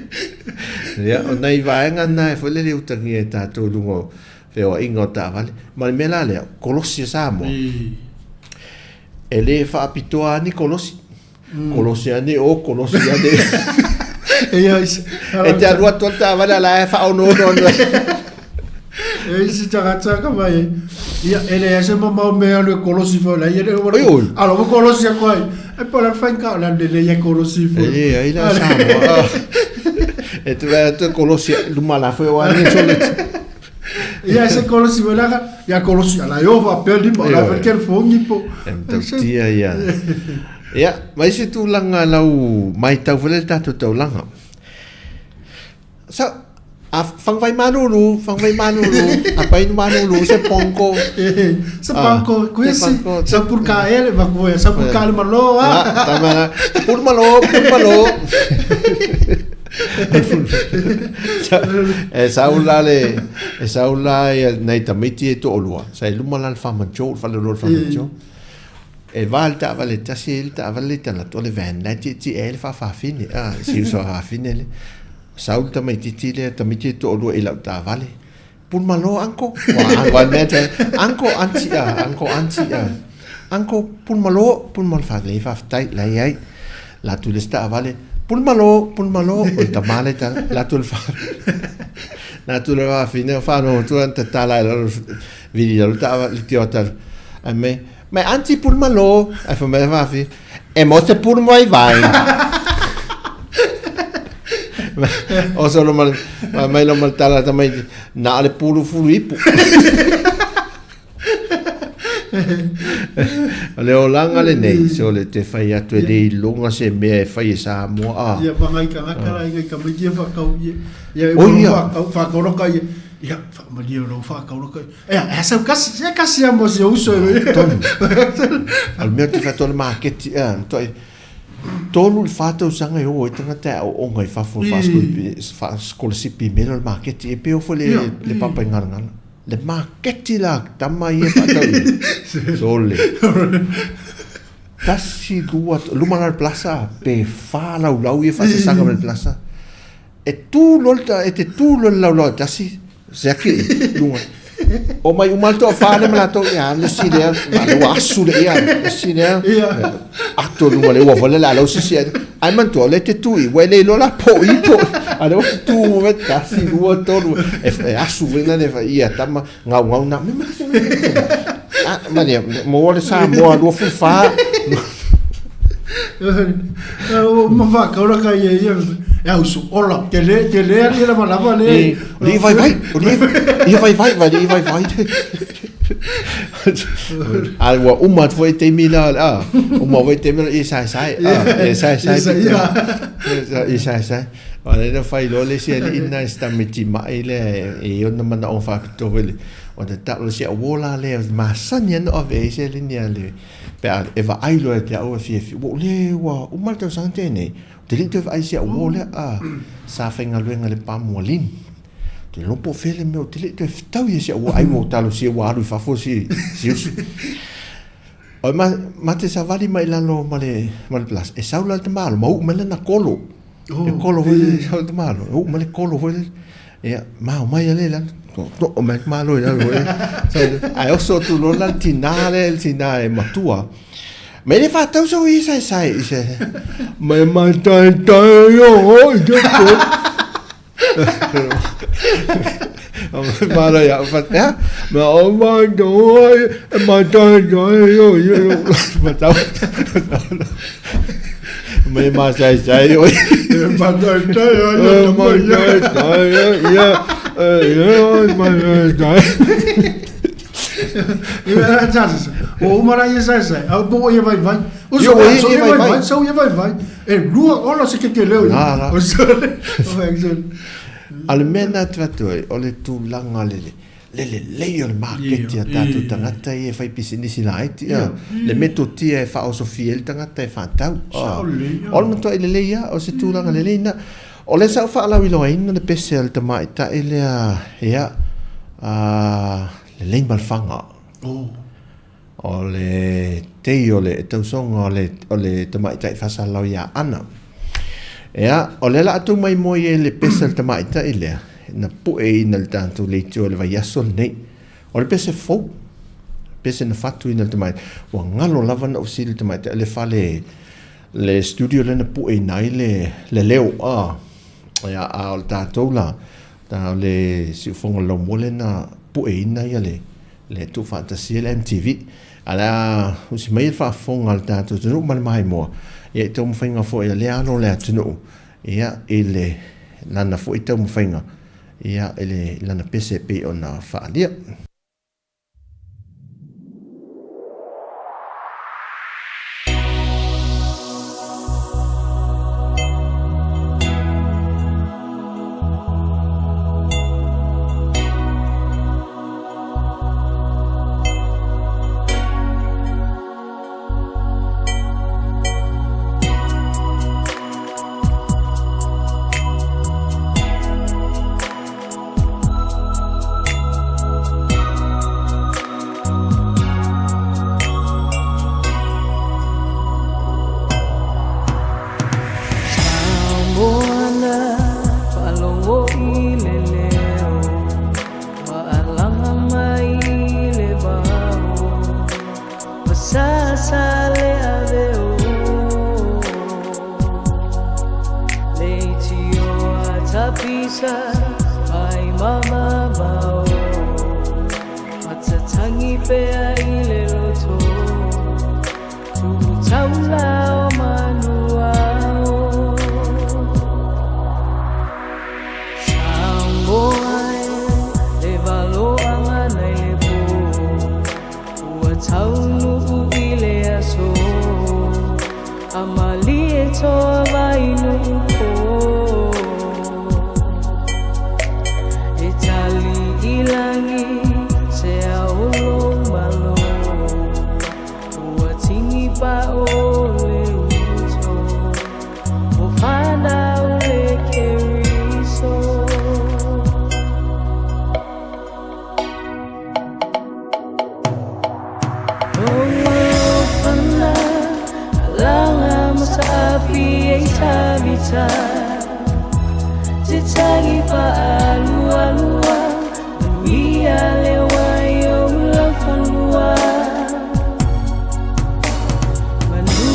Ia, o nai vaega na e foi lele utagia e tātou i luga o feoaiga o taavale. Ma le mea la lea, kolosi a Samoa. E le faapitoa lava ni kolosi. Kolosi ane o, kolosi ane. E ai se. E te alu atu al taavale ala e whaonoono anu. E isi tagata ka mai. Ia ele e se mamao me alu e kolosi fo la ia le Oi, oi. Alo mo kolosi a koai. E pola whai ka la le le ia kolosi fo. E ai la Samoa. E te wea atu e kolosi luma la fo o ane sole. Ia se kolosi fo la ia kolosi ala yo fa pe lima la fe kel fo ngi po. E matautia ia. Ia, ma isi tulaga lau matau foi lea i le tatou taulaga. Sa, a faguvai malulu, faguvai malulu, a painu malulu, se ponko. Se panko, kuisi, sa purka ele, va kuya, sa purka ele malo, ah. Tama, pur malo, pur malo. E sau la le, e sau la ia nai tamaiti e toalua, sa i luma la le Farmer Joe, le faleoloa o le Farmer Joe. E va le taavale tasi e le taavale le tala atu o le van la e tietie ai le faafafine, a, si uso faafafine le. Sau le tamaititi lea, tamaiti e toalua i lau taavale. Pulu malo uncle. Ua ua mea te uncle aunty a, uncle aunty a. Uncle pulu malo, pulu malo fa le faafetai la i ai. La tu le isi taavale, pulu malo, pulu malo. O le tama lea ta, la tu le fa. La tu le fafine o faalogo atu ana tatala i lalo vili i lalo taavale le tio atu. Ae mai, mai aunty pulu malo. Ae fai mai le fafine, E mo se pulu vaivai. O solo ma mai lo ma tala ta mai na le pulu fulu ipu. O le olaga lenei, se o le te fai atu e le iloga se mea e fai e Samoa a. Ia ma ngai tagata la ngai tamaiti e whakau ia. Ia e whakau whakau roka ia. Ia whakamalia o whakau roka. Ia, e sau kasi, se kasi a mo si uso e. Tonu. O le mea te whai le maketi, a, toi, tolu le whā tausaga e o ai tangata e aoaoga i fafo whaaskolasipi me le maketi, e peo foi le, le papa i ngalangala. Le maketi la tama ia whaatau i. Sole. Tasi, lua, luma la le plaza, pe whā lau lau ia whaasasanga me le plaza. E tū loa le, e te tū loa le laulau e tasi, siaki i luga. O mai uma le toafa lea ma latou, ia, le isi lea, ma le ua asu le ia, le isi lea, ato luga le ua foi le lalau sisi ai. Ai manatua, o lea e te tū i, ua e le iloa la po i po i. A lea ua te tū mai, tasi, lua, tolu, e, e asu foi lea, ia tama, gaugau na, me me Ah, malia, mo le Samoa, 24. Ma whakaura ka ia ia, e au su ola, te le, te le ali lava lava le. Li vai vai, li i vai vai, vai li vai vai. A ua uma atu foi taimi la, a, uma foi taimi la, i sai sai, a, i sai sai, i sai sai. A lea na fai loa le isi alii lena i si tamaiti ma'i lea e i ona manaoga faapitoa foi lea, ona tau o si au uo la lea e masani lava ona ave ai seleni a le, pe a e vaai loa ia te au e fiafia, ua ou le ua uma le tausaga tenei, ou te le i toe vaai i si au uo lea, a, sa faigaluega i le pamualini. Ou te iloa po o fea le mea ou te le i toe fetau ia si au uo, ai ua ou talosia ua alu i fafo si, si uso. Oi ma, ma te savali mai lalo ma le, ma le place, e sau la le tamalo, ma uu mai lana kolo. Oh, e kolo foi le sau le tamalo, e uu mai le kolo foi le, ia, ma o mai ale lalo, to, to o mai malo i lalo foi. Sau, ae oso atu loa la le tinā lea, le tinā e matua. Ma e le whātau sau i sae sae, i sae, mai mai tai tai o o i te ko. Malo ia fa ya ma o ma do ma do do yo yo ma tau me ma sai sai oi ma do do yo ma do do yo yo ma do O uma la ia sai sai au po ia vai vai o so ia vai vai so ia vai vai E lua ola se kekeleo ia. La, la. O sole. O e sole. A le mea lena te atu ai, o le tulaga le, le lelei o le maketi a tatou tagata ia e fai pisinisi laiti, a, le metotia e faaosofia ai le tagata e faatau. Sao lelei ia. O le matuai lelei lava, o se tulaga lelei lena. O lea sa ou faalauiloaina le pese a le tamaitai lea, ia, a, lelei ma le faga. Oh. O le tei o le tausoga o le, o le tamaitai faasalalau iā Ana. Ea, o lea la a tou mai moe ai le pese a le tamaitai lea, na pueina le tatou leitio i le vaiaso lenei. O le pese fou, pese na fatuina e le tamaitai. Ua galo lava na ou fesili i le tamaitai, le fale, le studio lea na pueina ai le, le leo, a. Ea, a o le tatou la, o le siufofoga o le laumua lea na pueina ia le, le tuufaatasia le MTV. A le a usi mai le faafofoga a le tatou atunuu ma le maimoa, ia i taumafaiga foi a lea alo o le atunuu, ia i le lana foi taumafaiga, ia i le lana pese e pei ona faaalia. tavita Te faalualua Manuia le wai o laufanua Manu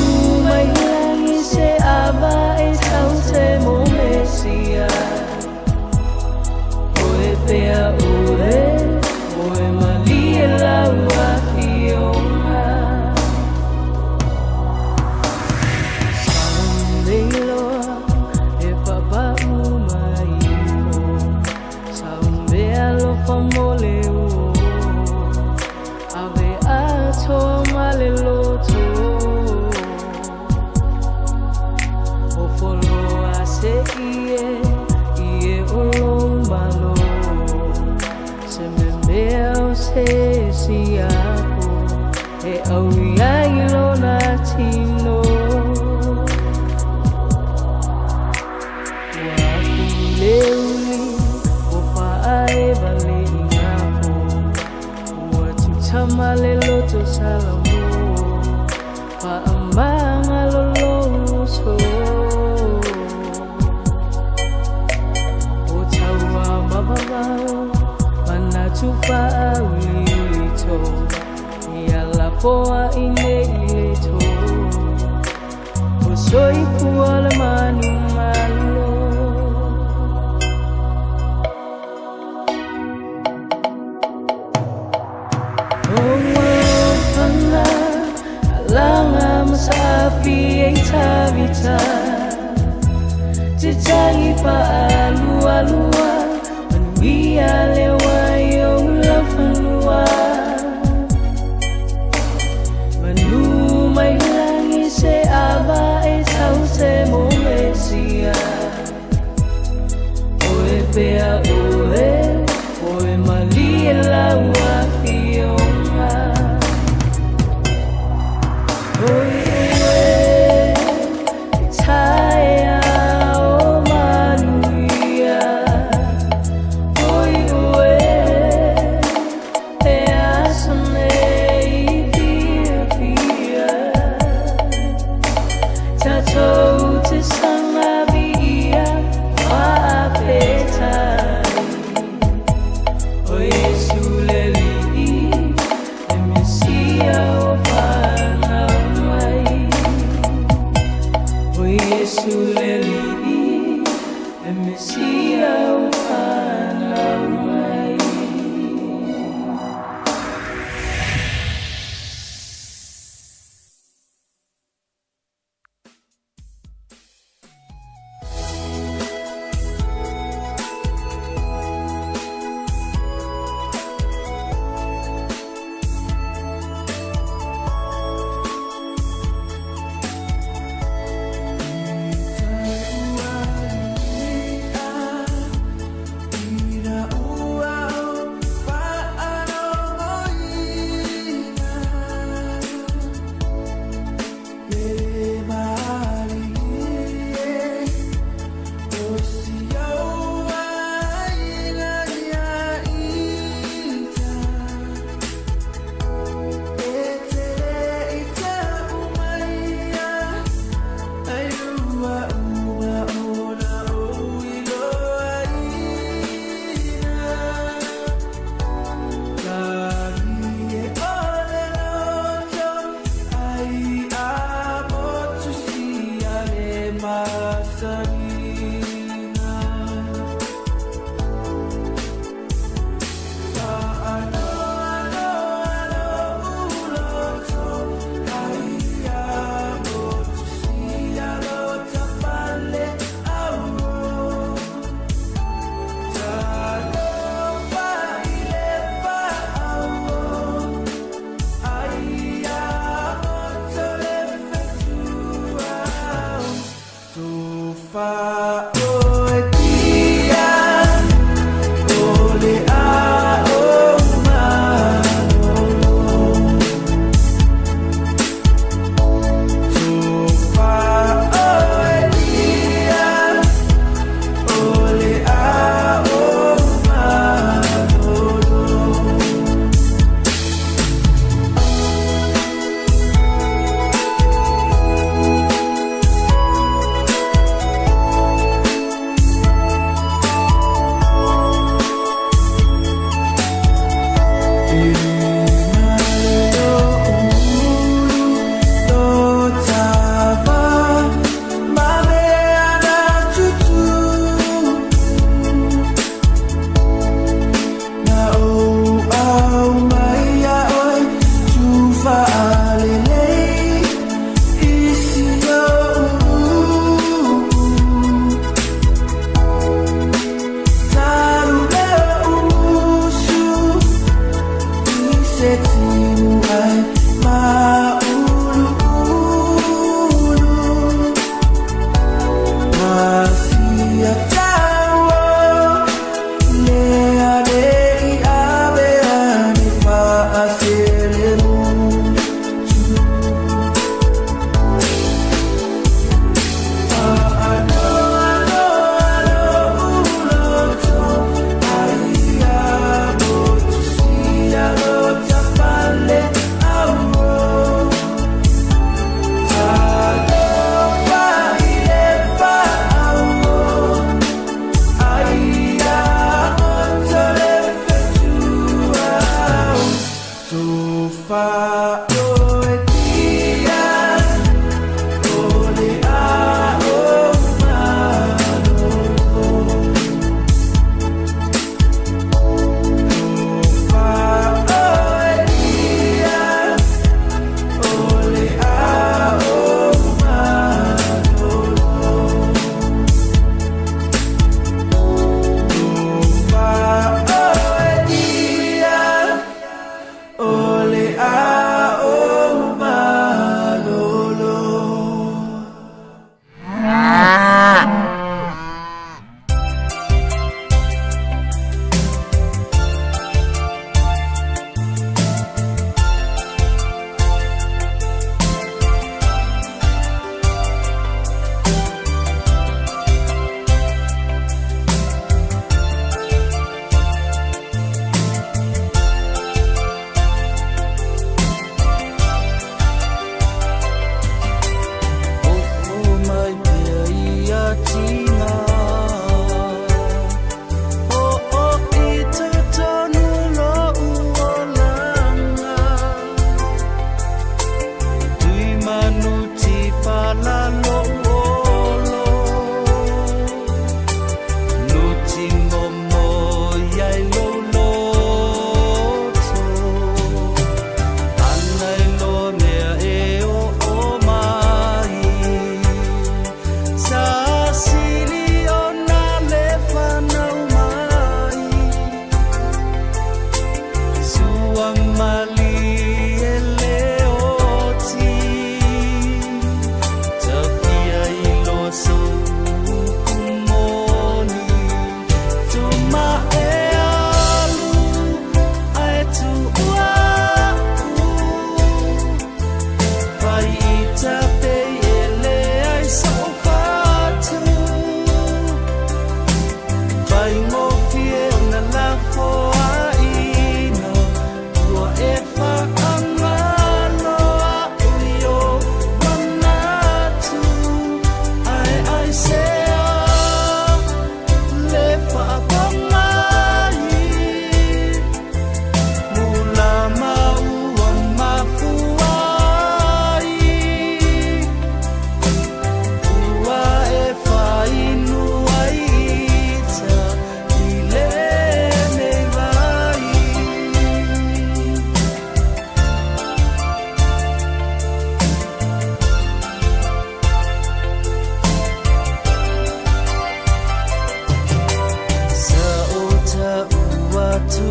mai lagi se ava e tau te mo Mesia Oe pea oe, oe malie lau afioga Sauleiloa e papau mai ifo Saumealofa mo le uo Ave atoa ma le loto O foloa se ie, ie o lou malo Se memea o se siapo E au ai i lona tino Ua afu le uli o faaeva le igafo Ua tutama le loto salamo Faamagalo lou uso O taua ma vavao Manatu faauliulito Ia lafoai nei le to O soifua le manumalo O alofanga Alaga ma saafi e tavita Te tagi faalualua Manuia le wai o laufanua Manu mai lagi se ava e tau te mo Mesia Oe pea oe, oe malie lau afioga Oe oe, e taea o manuia Oi oe, e aso nei fiafia Tatou te saga viia faafetai.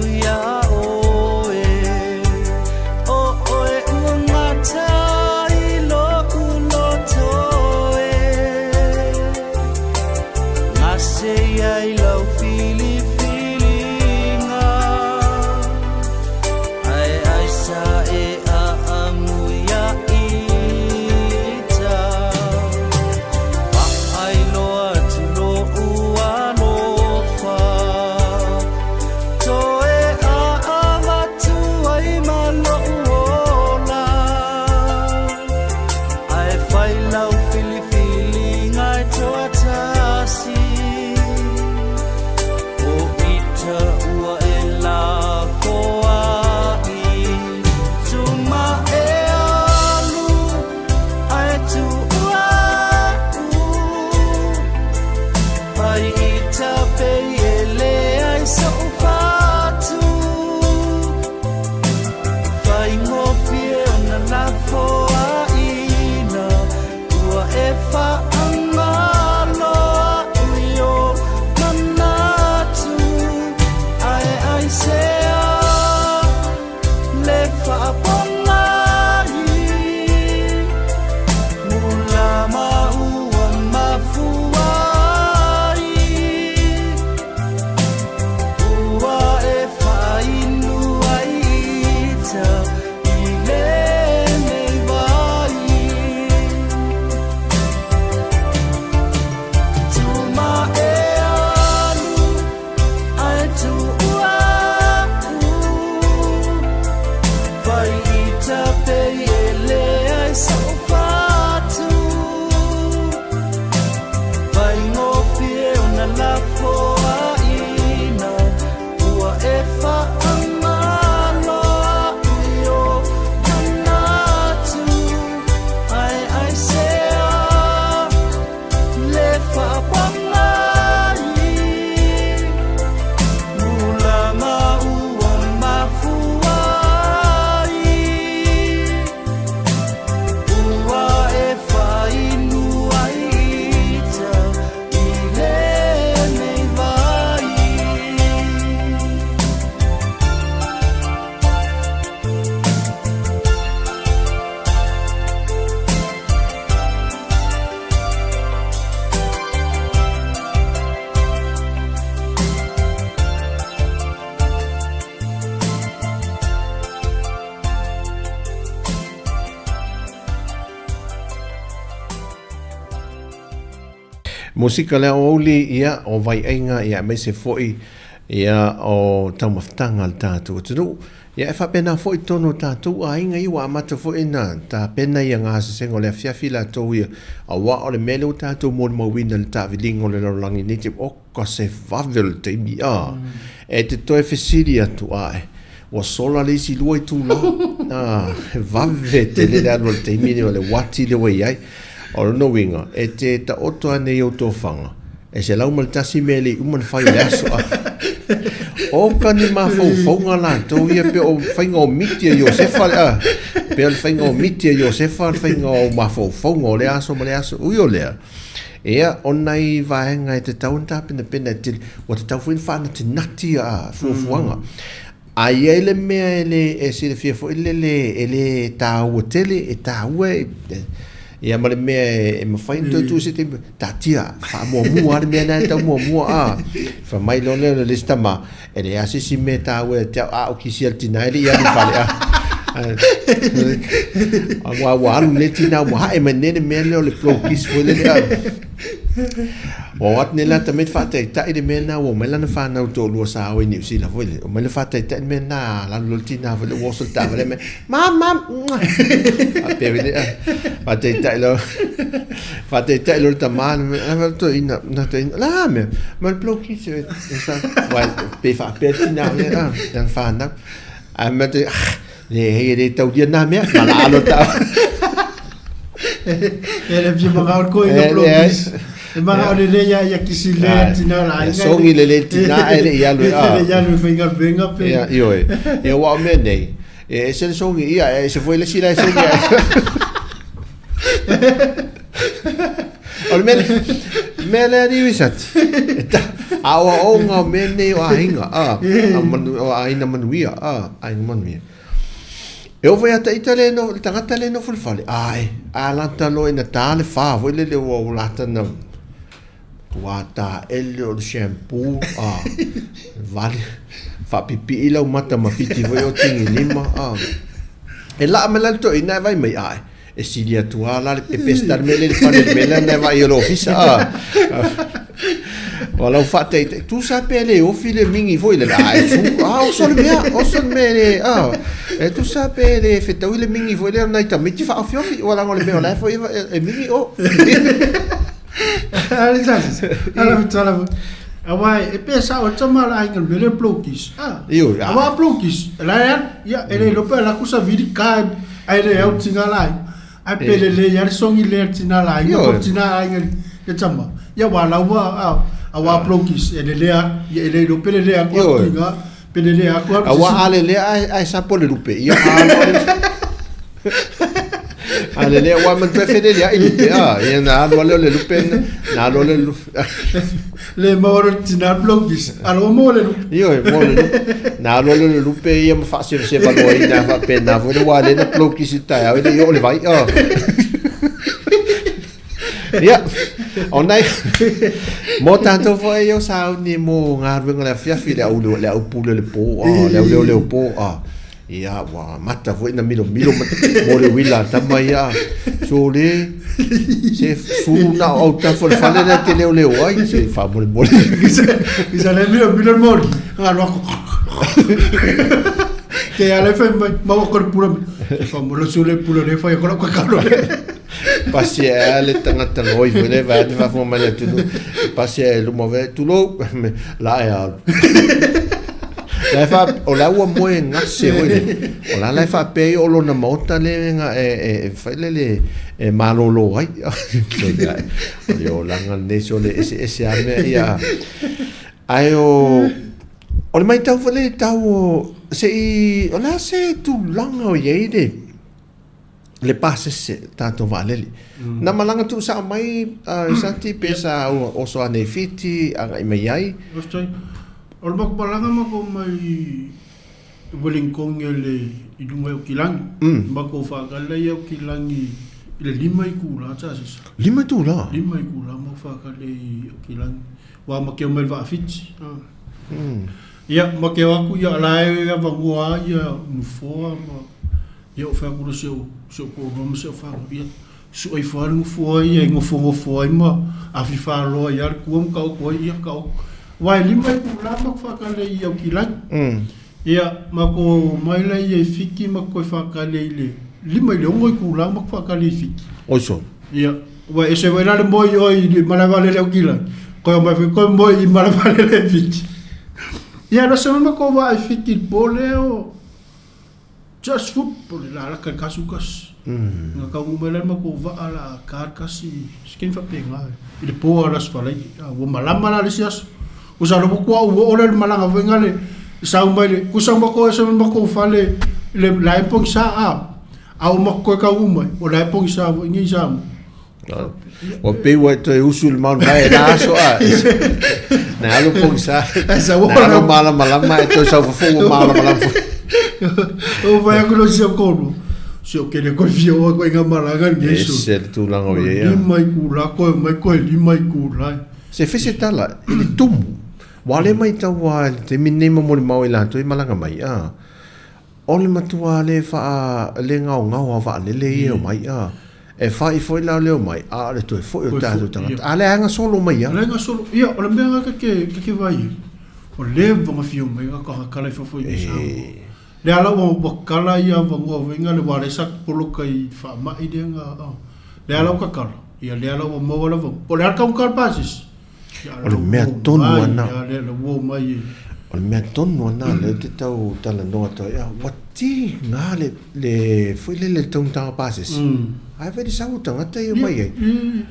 iā ʻoe ʻO ʻoe ua gata i loʻu loto e Gase ai lau filifiliga Ae aisa e ʻaʻamu iā ita Faailoa atu loʻu alofa Toe ʻaʻavatu ai ma loʻu ola Ae fai lau filifiliga e toatasi O ita ua e lako ai Tuma e alu ae tuʻu aʻu Fai ita pei e leai soʻu fatu Faigofie ona lafo aʻina Ua e faʻagalo aʻu i o manatu Ae aisea le faapogai Mulama ua mafua ai Ua e faainu ai ita i lenei vai Tuma e alu ae tuʻu aʻu Fai ita pei e leai soʻu fatu Faigofie ona lafo aʻina Ua e faʻagalo aʻu i o manatu Ae aisea le faapogai Mulama ua mafua ai Ua e faainu ai ita i lenei vai. Musika le aoauli ia o Vaiaiga ia aemaise foi ia o taumafataga a le tatou atunuu. Ia e faapena foi tonu o tatou aiga ia ua amata foi ona tapena ia gasesega o le afiafi latou ia auā o le mea lea ua tatou molimauina i le taaviliga o le lalolagi nei te oka se vave o le taimi a e te toe fesili atu ae ua sola le isi 2 itula a he vave tele le alu o le taimi nei o le uati lea ua i ai. O lona uiga, e te taoto ane i ou tofaga, e 101 mea e le i uma ona fai i le aso a. Oka ni mafaufauga latou ia pei o faiga o miti a Iosefa le a, pei o le faiga o miti a Iosefa le faiga o mafaufauga o lea aso ma lea aso. Ui o lea, ia, o nai vaega e tatau ona tapenapena e tele, ua tatau foi ona faanatinati a fuafuaga. A i ai le mea e le e silafia foi lele e le tāua tele, e tāua e, ia ma le mea e, e mafai ona toe tuu se taimi, taatia, faamuamua lava le mea lena e tau muamua a. Fai mai loa lea o le isi tama, e leai lava se isi mea e tāua ia te au, a o kisi a le tina e le i alu i le fale a. Ua, ua alu nei le tina ua hae mai nei le mea lea o le blow kiss foi lele a. Ua o atu nei la tamaiti faataitai le mea lena ua omai lana fanau toalua sa o i Niu Sila foi lele. Omai le faataitai le mea lena a alu loa le tina foi lele ua oso le taavale mai Mom, mom. Faapea foi lea. Faataitai loa. Faataitai loa le tama na toeaina na toeaina la mea. Ma le blow kiss e sa wa pe faapea le tina foi lele a lana fanau. Ae ma te Leai, e le taulia nā mea, ma la alo ta. E le fia mangao koe i le blogis. E mangao le le ia ia kisi le tina la inga. Songi le le tina e le i alu e a. Le i alu e whainga venga pe. Ia, ioe. Ia ua o mea nei. E ese le songi ia, e ese foi le isi la e songi ai. O le mea, mea lea ni wisat. E ta, Aoaoga o mea nei o aiga, a, o aiga manuia, a, aiga manuia. E oo foi ia te ita le no, le tagata le nofo i le fale, ae, a lata loa ina ta le fa foi lele ua ua lata na ua taele o le shampoo, a, vale, faapipii lau mata ma fiti foi o tigi lima, a. E laa mai la le toeaina ae vaai mai, ae, E sili atu lava la le pepesi le mea lea i le fale i le mea lea na e vaai i le ofisa a. Ua lau faataitai, tusa pe le ofi le mingi foi lele, a e fu, a oso le mea, oso le mea le, a, e tusa pe le fetaui le mingi foi lea o nai tamaiti faaofiofi, ua leaga o le mea o la e foi e mingi o. Ale sasi, ala fetala foi. Aua e pe sao e tama la aiga le mea lea blokis. Ah, Ioe, ah. Aua blokis, la e alu, ia, e le iloa pe alu atu savili ka Ai le au tina la ai. Ai pe le le ia le songi le tina la ai. Ko tina ai ngai le tama. Ia wa la wa a a wa blokis e le lea ia e le lo pe le lea ko tinga pe le lea ko. A wa a le lea ai ai sapo le lupe. Ia a lo a le lea wa man toe fele lea i lupe a ia na alu ale o le lupe na alu ale lupe Le maua le tina blokis alo mo le lupe. Ioe, mo le lupe. Na alu ale le lupe ia ma faasevaseva loa ina faapena foi le ua le na blokis i taeao e le i oo le vai. Oh. Ia, o nai, mo tātou foi o sauni mo galuega le afiafi le au le au pule le pō, oh, le au leo leo pō, oh. Ia, ua amata foi na milomilo ma mo le uila a tama ia. Sole, se sulu na o autafa o le fale lea te leoleo ai, se faamolemole. Isa le milomilo le moli, alu aku. Ke ala fai mai, maua ko le pula mai. Se faamolo sule pula le fai ko la kakalo. Pasi e a le tagata loi foi le vae atu faafofoga mai le atunuu. Pasi e luma ve, tulou, la e alu. La e faa, o la ua moe gase foi le. O la la e faapea ai o lona maota le nga e, e, e fai le le e malolo ai. O le olaga lenei so le ese ese a mea ia. Ae o, o le maitau foi le tau o, se i, o le a se tulaga o i ai le, le pasese tatou vaalele. Na malaga tuusao mai uh, Santi pe sa oso ane i Fiti agai mai ai. Faafetai. O le matou malaga matou mai Wellington le i luga i Okilangi. Matou faatali i Okilangi i le 5 itula tasisa. 5 itula? 5 itula matou faatali i Okilangi. Ua makeo mai le vaa Fiti. Ia makeo atu ia la e avanoa ia nofoa ma Ia ou fai atu loa si ou, si ou toalua ma si au fanau, ia, suʻa ifo lava le nofoa ia e nofonofo ai ma afifa loa ai lava le tua ma taoto ai, ia taoto. Aua e lima itula matou faatali ai i Aukilani. Ia, matou omai laia i Fiti matou toe faatali ai i le 5 i le 6 itula matou faatali ai i Fiti. Oiso. Ia, ua ese foi la le moe i oe i le malae vaalele Aukilani, toe omai foi toe moe i malae vaalele i Fiti. Ia, na se matou vaa i Fiti i le po lea o Just foot po le lalaka i le kasu kasi. Na taunuu mai la le matou vaa la ka le kasi se taimi faapena i le po a le Aso Faraile. Ua malama la le isi aso. Ua sau lava ua oo lea i le malaga foi lena le sau mai le kusa matou ese mai le matou fale i le lae pogisa a. A ua matou toe taunuu mai o la e pogisa foi nei i Samoa. Ua pei ua e toe usu i le maunu mai e la aso a. Na alu pogisa. Na alu malamalama e toe saufafou ua malamalama foi. O vai atu loa si au toalua, se o kele koe fia oa koe nga malaga lenei so. Ese le tulaga o i ai. Lima itula koe mai koe lima itula. Se fese tala i le tumu. Ua le maitau a i le taimi lenei ma molimau i latou i malaga mai a. O le matua le faa le gaogao a vaalele ia e omai a. E fai foi la le omai a o le toe foi o tatou tagata. A lea e gasolo mai a. Lea e gasolo. Ia o le mea lena ta te vaai ai, ua leva ona fia omai a kala i fafo i Samoa. Lea la ua kala ia avanoa foi na le ua lea sa poloka i faamai lea na a. Lea la ua kakala, ia lea la ua maua le avanoa. Po o le a le taugata o le pasese? O le mea tonu lava lena. O le mea tonu lava lena lea ou te tau talanoa atu ai, ua tiga le, le foi lele le taugata o pasese. Ae fai le sau o tagata ia omai ai.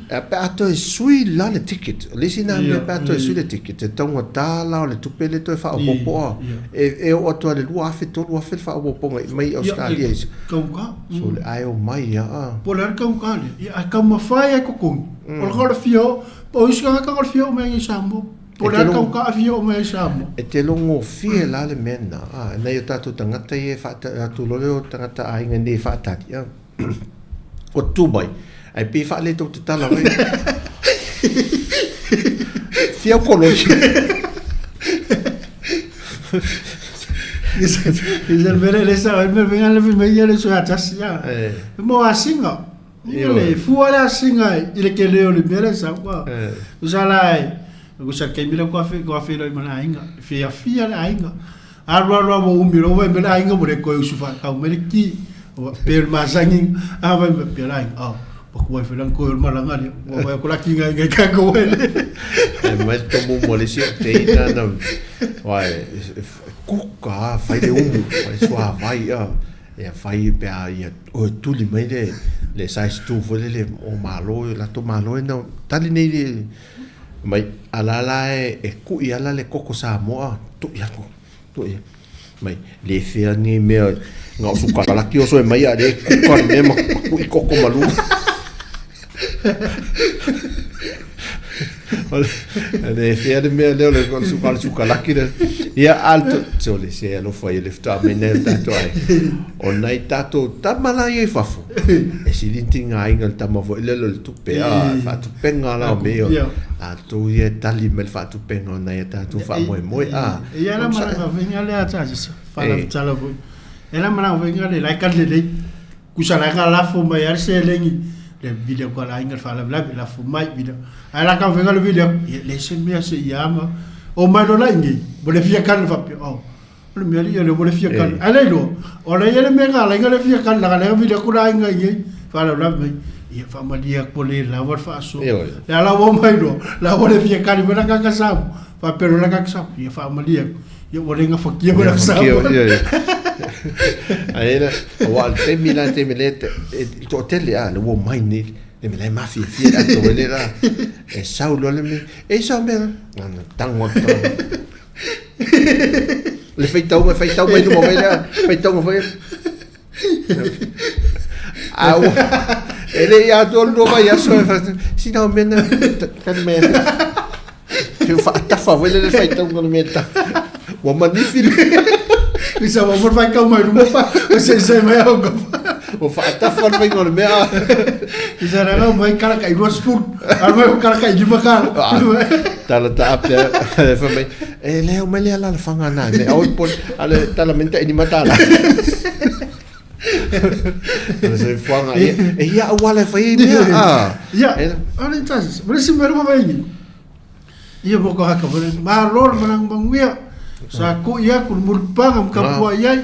Pe a toe sui la le ticket, o le isi lena mea pe a toe sui le ticket, e taugata la o le tupe lea toe faaopoopo a. E oo atu lava i le 2000, 3000 le faaopoopoga mai Ausetalia i. So le ae omai lava. Po o le a le taugata lea, ae taumafai lava e totogi. O le fia o, Po o isi tagata o le fia oo mai i Samoa. Po o le a le tau taafia oo mai ai Samoa? E te logofie la le mea lena, a, nai o tatou tagata ia e faata, atu loa lea o tagata aiga nei e faatali, a, ua tu mai, ae pei e faale tou tatala mai. Fia au koloi. Isa mele le sa mele venga le mai ia le so atasi ya. Mo asinga. Ioe. Fua le asiga i le kele o le mea lea e sau. Tusa la e, tusa le taimi lea ua feiloai ma le aiga, e fiafia le aiga. Alu alu lava ua umi loa ua vaai mai le aiga ua le toe usu faatau mai le ki. Ua pei o le masani, a vaai mai pea le aiga, oh, ua tuai foi la ona toe o le malaga lea. Ua vaai atu la tigaina i tatou ai le. E mai le tomu mo le isi o teina na, aua e kuka lava, fai le umu, fai le suavai. Ia fai pe a ia oe tuli mai le le size tu foi lele o malo i latou malo e na tali nei le mai ala la e e kui ala le koko Samoa tui atu tui mai le fea ni mea nga o sukalaki oso e mai a le kuka le mea ma kui koko malu. Le fea le mea lea o le suka le sukalaki le. Ia alto so le se alofa ia le faatoa mai nei o tatou ai. O nai tatou tama la ia i fafo. E sili ona tigaina le tama foi lele o le tupe a faatupenga la o mea ia. Latou ia e tali mai le faatupenga o nai a tatou faamoemoe a. E i ai la malaga faiga lea a Charles, faalautala foi. E i ai la malaga faiga lea la e tali lelei. Kusa la ka lafo mai a le seleni le vili aku a le aiga le faalavelave lafo mai vili ae la ka faiga le vili aku ia leai se mea se ia ma o mai loa la i nei mo le fia kali faapea oh o le mea ia lea mo le fia kali ae le iloa o lea ia le mea na ala ai le fia kali leaga lea vili aku le aiga i nei faalavelave mai ia faamalie atu ua le lava le faasoa le ala ua omai loa la ua le fia kali mai la kaka Samoa faapea loa la kaka Samoa ia faamalie atu Ia ua le gafatia mai lau Samoa. Ae la, aua o le taimi la, taimi lea e toatele a, le ua omai nei, le mea la e mafiafia le ato ai le la, e sau loa le mea, e sau mea, na tango atu tango. Le faitauga, faitau mai luma mai lea, faitauga foi. A ua, e le i atoa le 2 vaiaso, e fai, sina o mea na, tali mai atu. Te faatafa foi lele faitauga o le mea ta. Ua manifi le. Isa ua mo faitau mai luma fa, o se se mai au ka. Ua faatafa le faiga o le mea. Isa na rau mai kala kai 20. Al mai kala kai lima kala. Tala ta ape fa mai. E le au mai le ala la fanga na me au po ale tala menta ini matala. O se fuanga e e ia au ala fai mea. Ah. Ia. Ale tas. Mo se mea mai ni. Ia mo ko haka fore malo le malaga manuia. Sa ku'i aku le mulipaga ma kapua'i ai.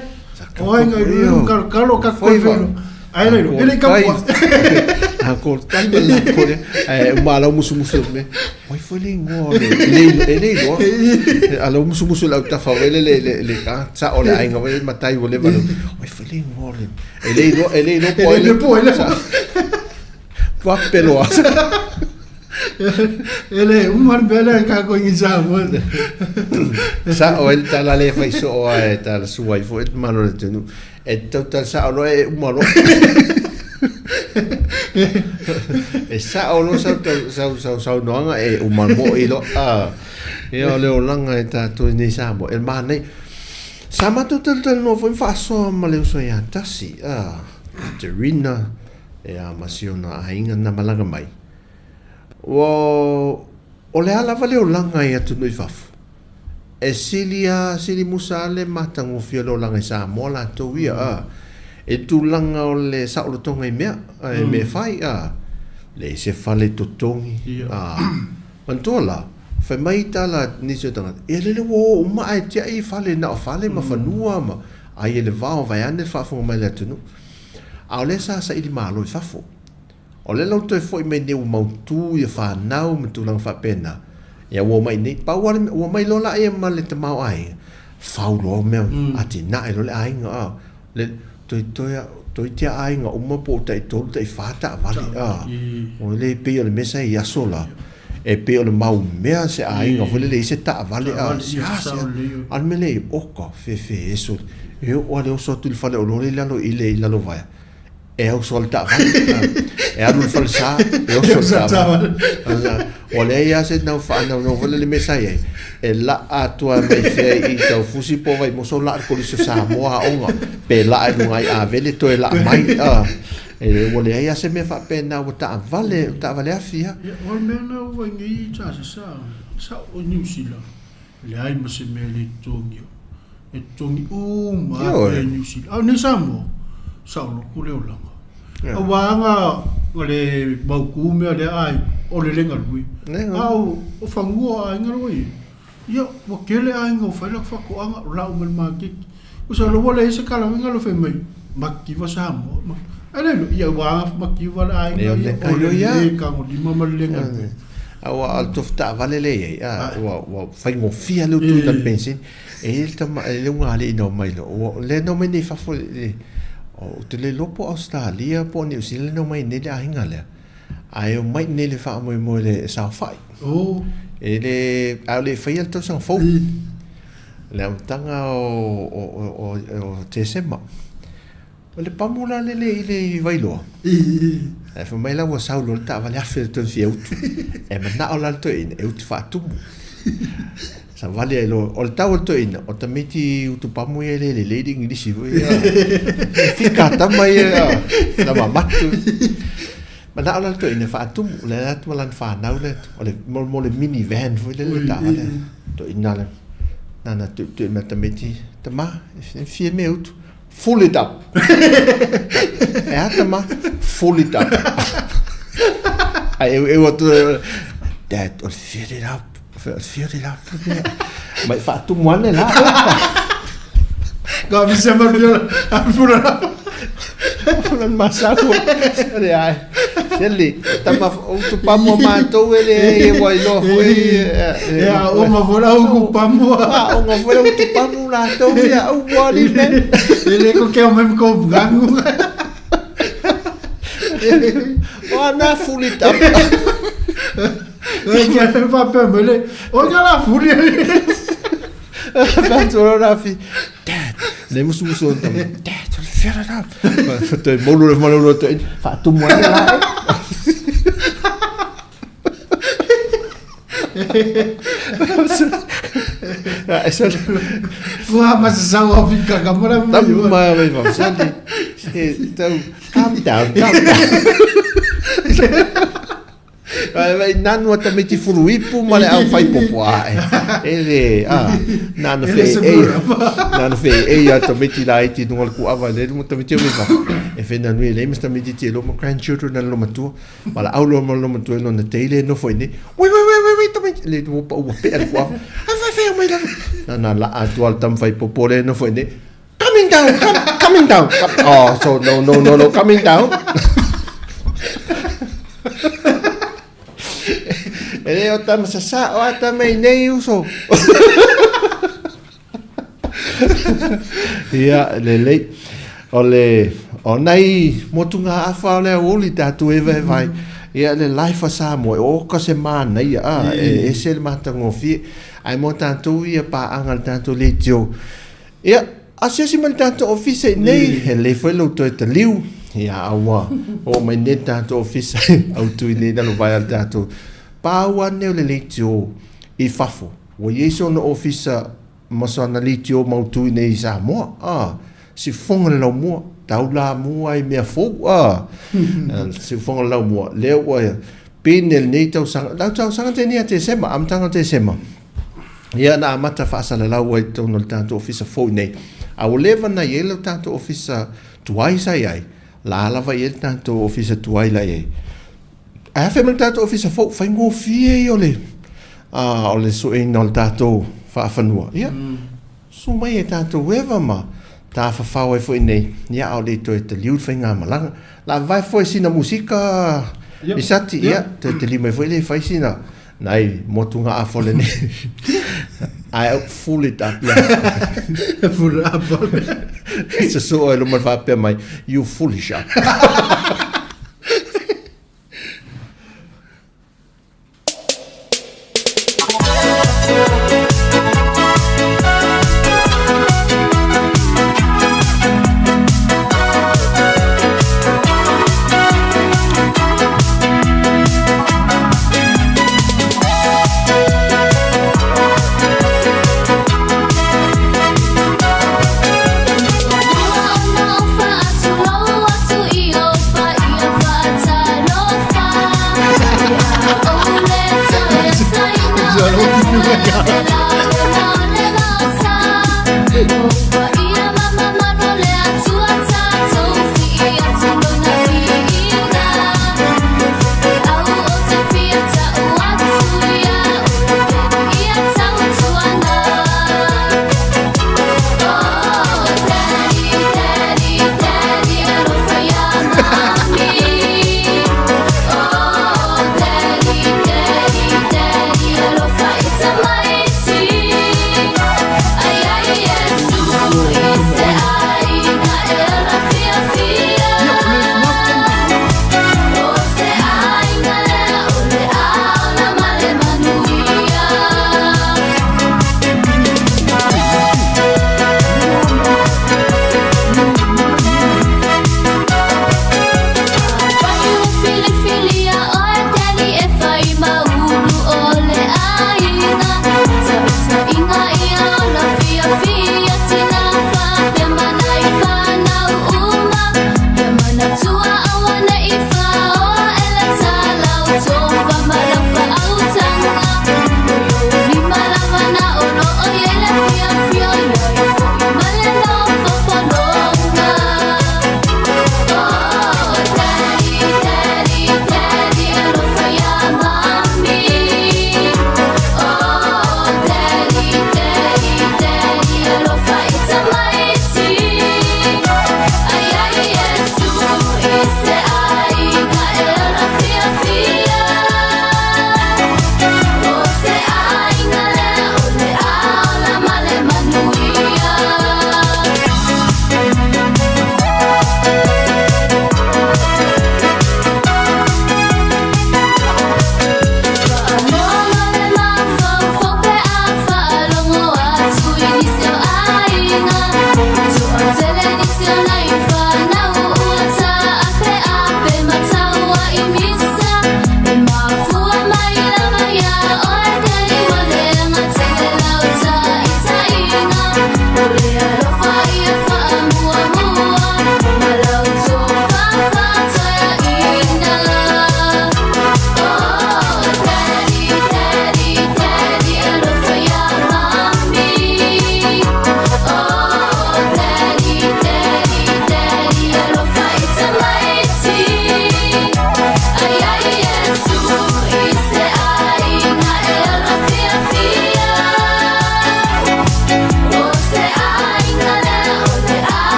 O aiga i luilu kalokalo ka koivelo. Ai la ilo, e le i kapua'i. A ko tali ma la ko le. Ai uma lau musumusu me. Oi foi le ingoa o le le e le iloa. A lau musumusu lau tafa foi le le le le ka sa o le aiga foi le matai ua leva. Oi foi le ingoa o le e le iloa e le iloa po ai le po ai le. Pape loa. E le uma le mea lea ka koe i Samoa. Sa'o ai le tala le fai soo a e tala sua ai foi le mamalu o le atunuu. E tau tala sa'o loa e uma loa. E sa'o loa sau sau sau saunoaga e uma mo'i loa. Ah, ia o le olaga e tatou i nei Samoa. E manaia. Sa matou talatalanoa foi ma faasoa ma le uso ia Tasi, ah, Katerina, ia ma si ona aiga na malaga mai. Ua, o le a lava le olaga i atunuu i fafo, e sili a, sili musa a le matagofie o le olaga i Samoa latou ia, a, i tulaga o le saolotoga i mea, i mea e fai, a, leai se fale totogi, a, manatua la, fai mai tala nisi o tagata, ia lele ua o uma ae tiai fale na o fale ma fanua ma, ai e le vao vaeane le faafofoga mai a le atunuu. A o lea sa saili malo i fafo. O lea la ua toe foi mai nei ua mautu ia fanau ma tulaga faapena, ia ua omai nei, pau lava le mea, ua omai loa la ia ma le tamaoaiga, fau loa mea, atinae loa le aiga, a, le, toe, toe, toeitiiti lava aiga uma po o tai tolu tai fa taavale, a, o le pei o le mea sa i aso la, e pei o le mau mea se aiga foi lele i se taavale, a, sea, sea, a o le mea lea, oka, fefe eso, e oo lava le oso atu i le faleoloa lea i lalo i le i Lalovaea, E oso le taavale. E alu i le falesa, e oso le taavale. Ua leai lava se nau faanaunau foi lele mea sa i ai, e laa atu lava mai fea i Taufusi po o Vaimoso laa i le Kolisi o Samoa aoga, pe laa i luga i Avele toe laa mai. A, e, ua leai lava se mea faapena ua taavale, taavale afi lava. Ia, o le mea lena ua i nei Charles, sa, sa oo i Niu Sila, leai ma se mea e le totogia. E totogi uma lava pea i Niu Sila. A o nei Samoa, saoloto le olaga. Aua aga o le mautu mea lea ai, o le le galue. A o fanua o aiga la ua i ai, ia ua tele aiga ua fai latou faatoaga, o lau mai le maketi. Usa loa ua leai se kalawega loa fai mai, mativa Samoa. Ae le iloa, ia ua aga mativa le aiga ia, o le le tagolima ma le le galue. Aua o le tofu taavale lea e i ai, ua faigofie le utuina o le penisini. E i ai le tama, e le ugaalii na omai loa, ua, lea na omai nei i fafo, le, ou te le iloa po o Ausetalia po o Niu Sila na omai nei le aiga lea, ae omai i inei i le faamoemoe i le saofai. Oh. E le, a o le i faia le tausaga fou. Le amataga o, o, o, o, o Tesema. O le pamu la lele i le i Vailoa. Ae fai mai la ua sau loa le taavale afe le toe fia utu. E manao la le toeaina e utu faatumu. Savali ai loa. O le tau o le toeaina, o tamaiti utu pamu ia e le lelei le Igilisi foi ia. E fika tama ia, na mamatu. Manao la le toeaina e faatumu. O le ala atu ma lana fanau le, o le, mo le mini van foi lele le taavale. Toeaina le, nana tuitui mai tamaiti, tama, e fia mea utu. Full it up. E a tama? Full it up. Ai eu eu atu Dad, o le fill it up. Fill it up. Mai faatumu ane la. Ka vise ma fiola, a fula la. Fula masau. Le ai. Seli, tama o tu pamua mātou e le e ua iloa foi. E a o ma fola o ku pamua. A o ma fola o tu pamu lātou ia au wali me. E le ko ke o mem ko gangu. O ana fuli tapa. E kia te papea mele, o kia la fuli. Whātua rā fi, Dad, le musumusu o tama, Dad, o le whiara rā. Toe moulu le whanau toe, whaatumu ai rā e. Ua ma se sau au fika ka mara mai. Tamu mai mai fa sali. Se tau calm down, calm down. Ai nanu a tamaiti furu ipu ma le au whai popo a e. E le, a, nana whe e, nana whe e a tamaiti la iti nunga le ku awa le runga tamaiti o mefa. E whena nui le mas tamaiti ti e lo ma grandchildren na lo matua. Ma la au lo ma lo matua no na teile no foi ni. Wei wei wei wei wei tamaiti le ua pa ua pea le ku awa. Ai whai whai o mai lalo. Nana la a tua le tam whai popo le no foi ni. Coming down, come, coming down. Come, oh, so no, no, no, no, coming down. E le o tama sa sa o ata mai nei uso. Ia, lelei. O le, o nai motunga afa o le auli tātou e vai vai. Ia, le life a Samoa, e oka se mānaia, a, e ese le matagofie. Ai mo tātou ia pāanga le tātou leitio. Ia, asiasi mai le tatou ofisa i nei, e lelei foi lou toe taliu. Ia, a ua oo mai nei le tatou ofisa autu i nei lalo vae a le tatou pau ane o le leitio i fafo. Ua i ai sona ofisa ma sana leitio mautu i nei i Samoa. A, siufofoga le laumua, taulamua i mea fou. A, siufofoga le laumua, lea ua pine lenei tausaga, lau tausaga tēnei a Tesema, amataga o Tesema. Ia na amata faasalalau ai totonu o le tatou ofisa fou nei. A ua leva na i ai le tatou ofisa tuai sa i ai, la lava i ai le tatou ofisa tuai la i ai. Ae a fai mai le tatou ofisa fou, faigofie ia o le, a, o le sueina o le tatou faafanua. Ia, Susu mai e tatou eva ma tafafao ai foi nei, ia a o le i toe taliu le faigamalaga. La vae foi sina musika Misati, ia, toe taliu mai foi le fai sina nai motuga afa o lenei. Ae full it up ia. Full up. Susu oe luma le faapea mai, you foolish up.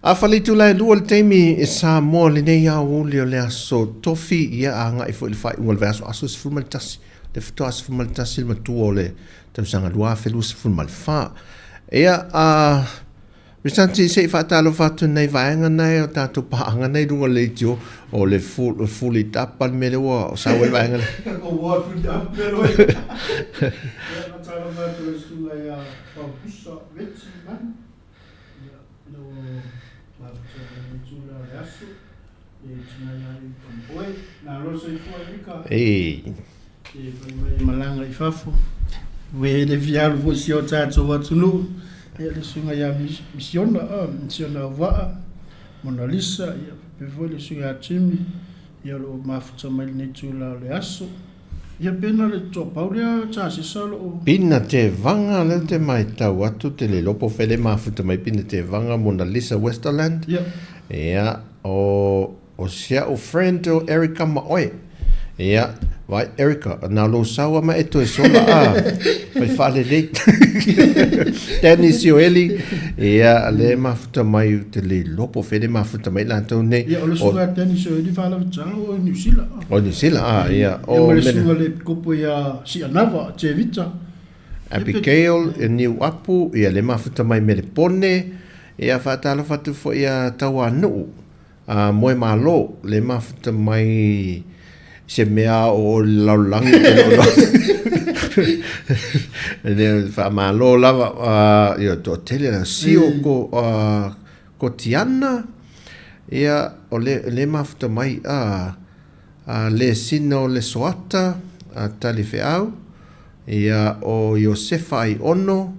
Afa le itula e lua le taimi i Samoa lenei aoauli o le aso Tofi, ia agai foi i le faaiuga o le vaiaso aso 11, le faatoa 11 le matua o le tausaga 2024. Ia, a Risanti, se i faatalofa atu i nai vaega nai o tatou paaga nei i luga o le leitio, o le fully tapa le mea lea ua sau ai le vaega lea. Ia, faatalofa atu i le susuga ia Faupusa Reti Manu. Ia, ina ua mafuta mai lenei itula o le aso, e tina ia i Pampoe. Malo le soifua Erika. Ei. E fai mai e malaga i fafo. Ue le fia alu foi i si o tatou atunuu. Ia, le susuga ia Misiona, Misiona Auvaa, Monalisa, ia, faapea foi le susuga ia Jimmy, ia o lo o mafuta mai lenei itula o le aso. Ia pe na le toapau lea Tasesa o lo o. Pina Tevaga lea ou te maitau atu te le iloa po o fea le mafuta mai Pina Tevaga Mona Lisa Westerland. Ia. Ia o o si a'u friend o Erica ma oe. Ia vai Erica na o lou sau a ma e toe sola a fai faalelei. Danny Sioeli ia le mafuta mai ou te le iloa po o fea le mafuta mai latou nei. Ia o le susuga ia Danny Sioeli faalavetada o Niu Sila. O Niu Sila a ia o. Ia ma le susuga i le epikopo ia Sianava Tevita. Abigail Niuapu ia le mafuta mai Melepone ia faatalofa atu foi ia Tauanuu a Moemalo le mafuta mai se mea o le lalolagi te lo lo. Le faamalo lava ia toatele la sio ko ko Tiana ia o le le mafuta mai a a le sina o le Soata a Talifeau ia o Iosefa Aiono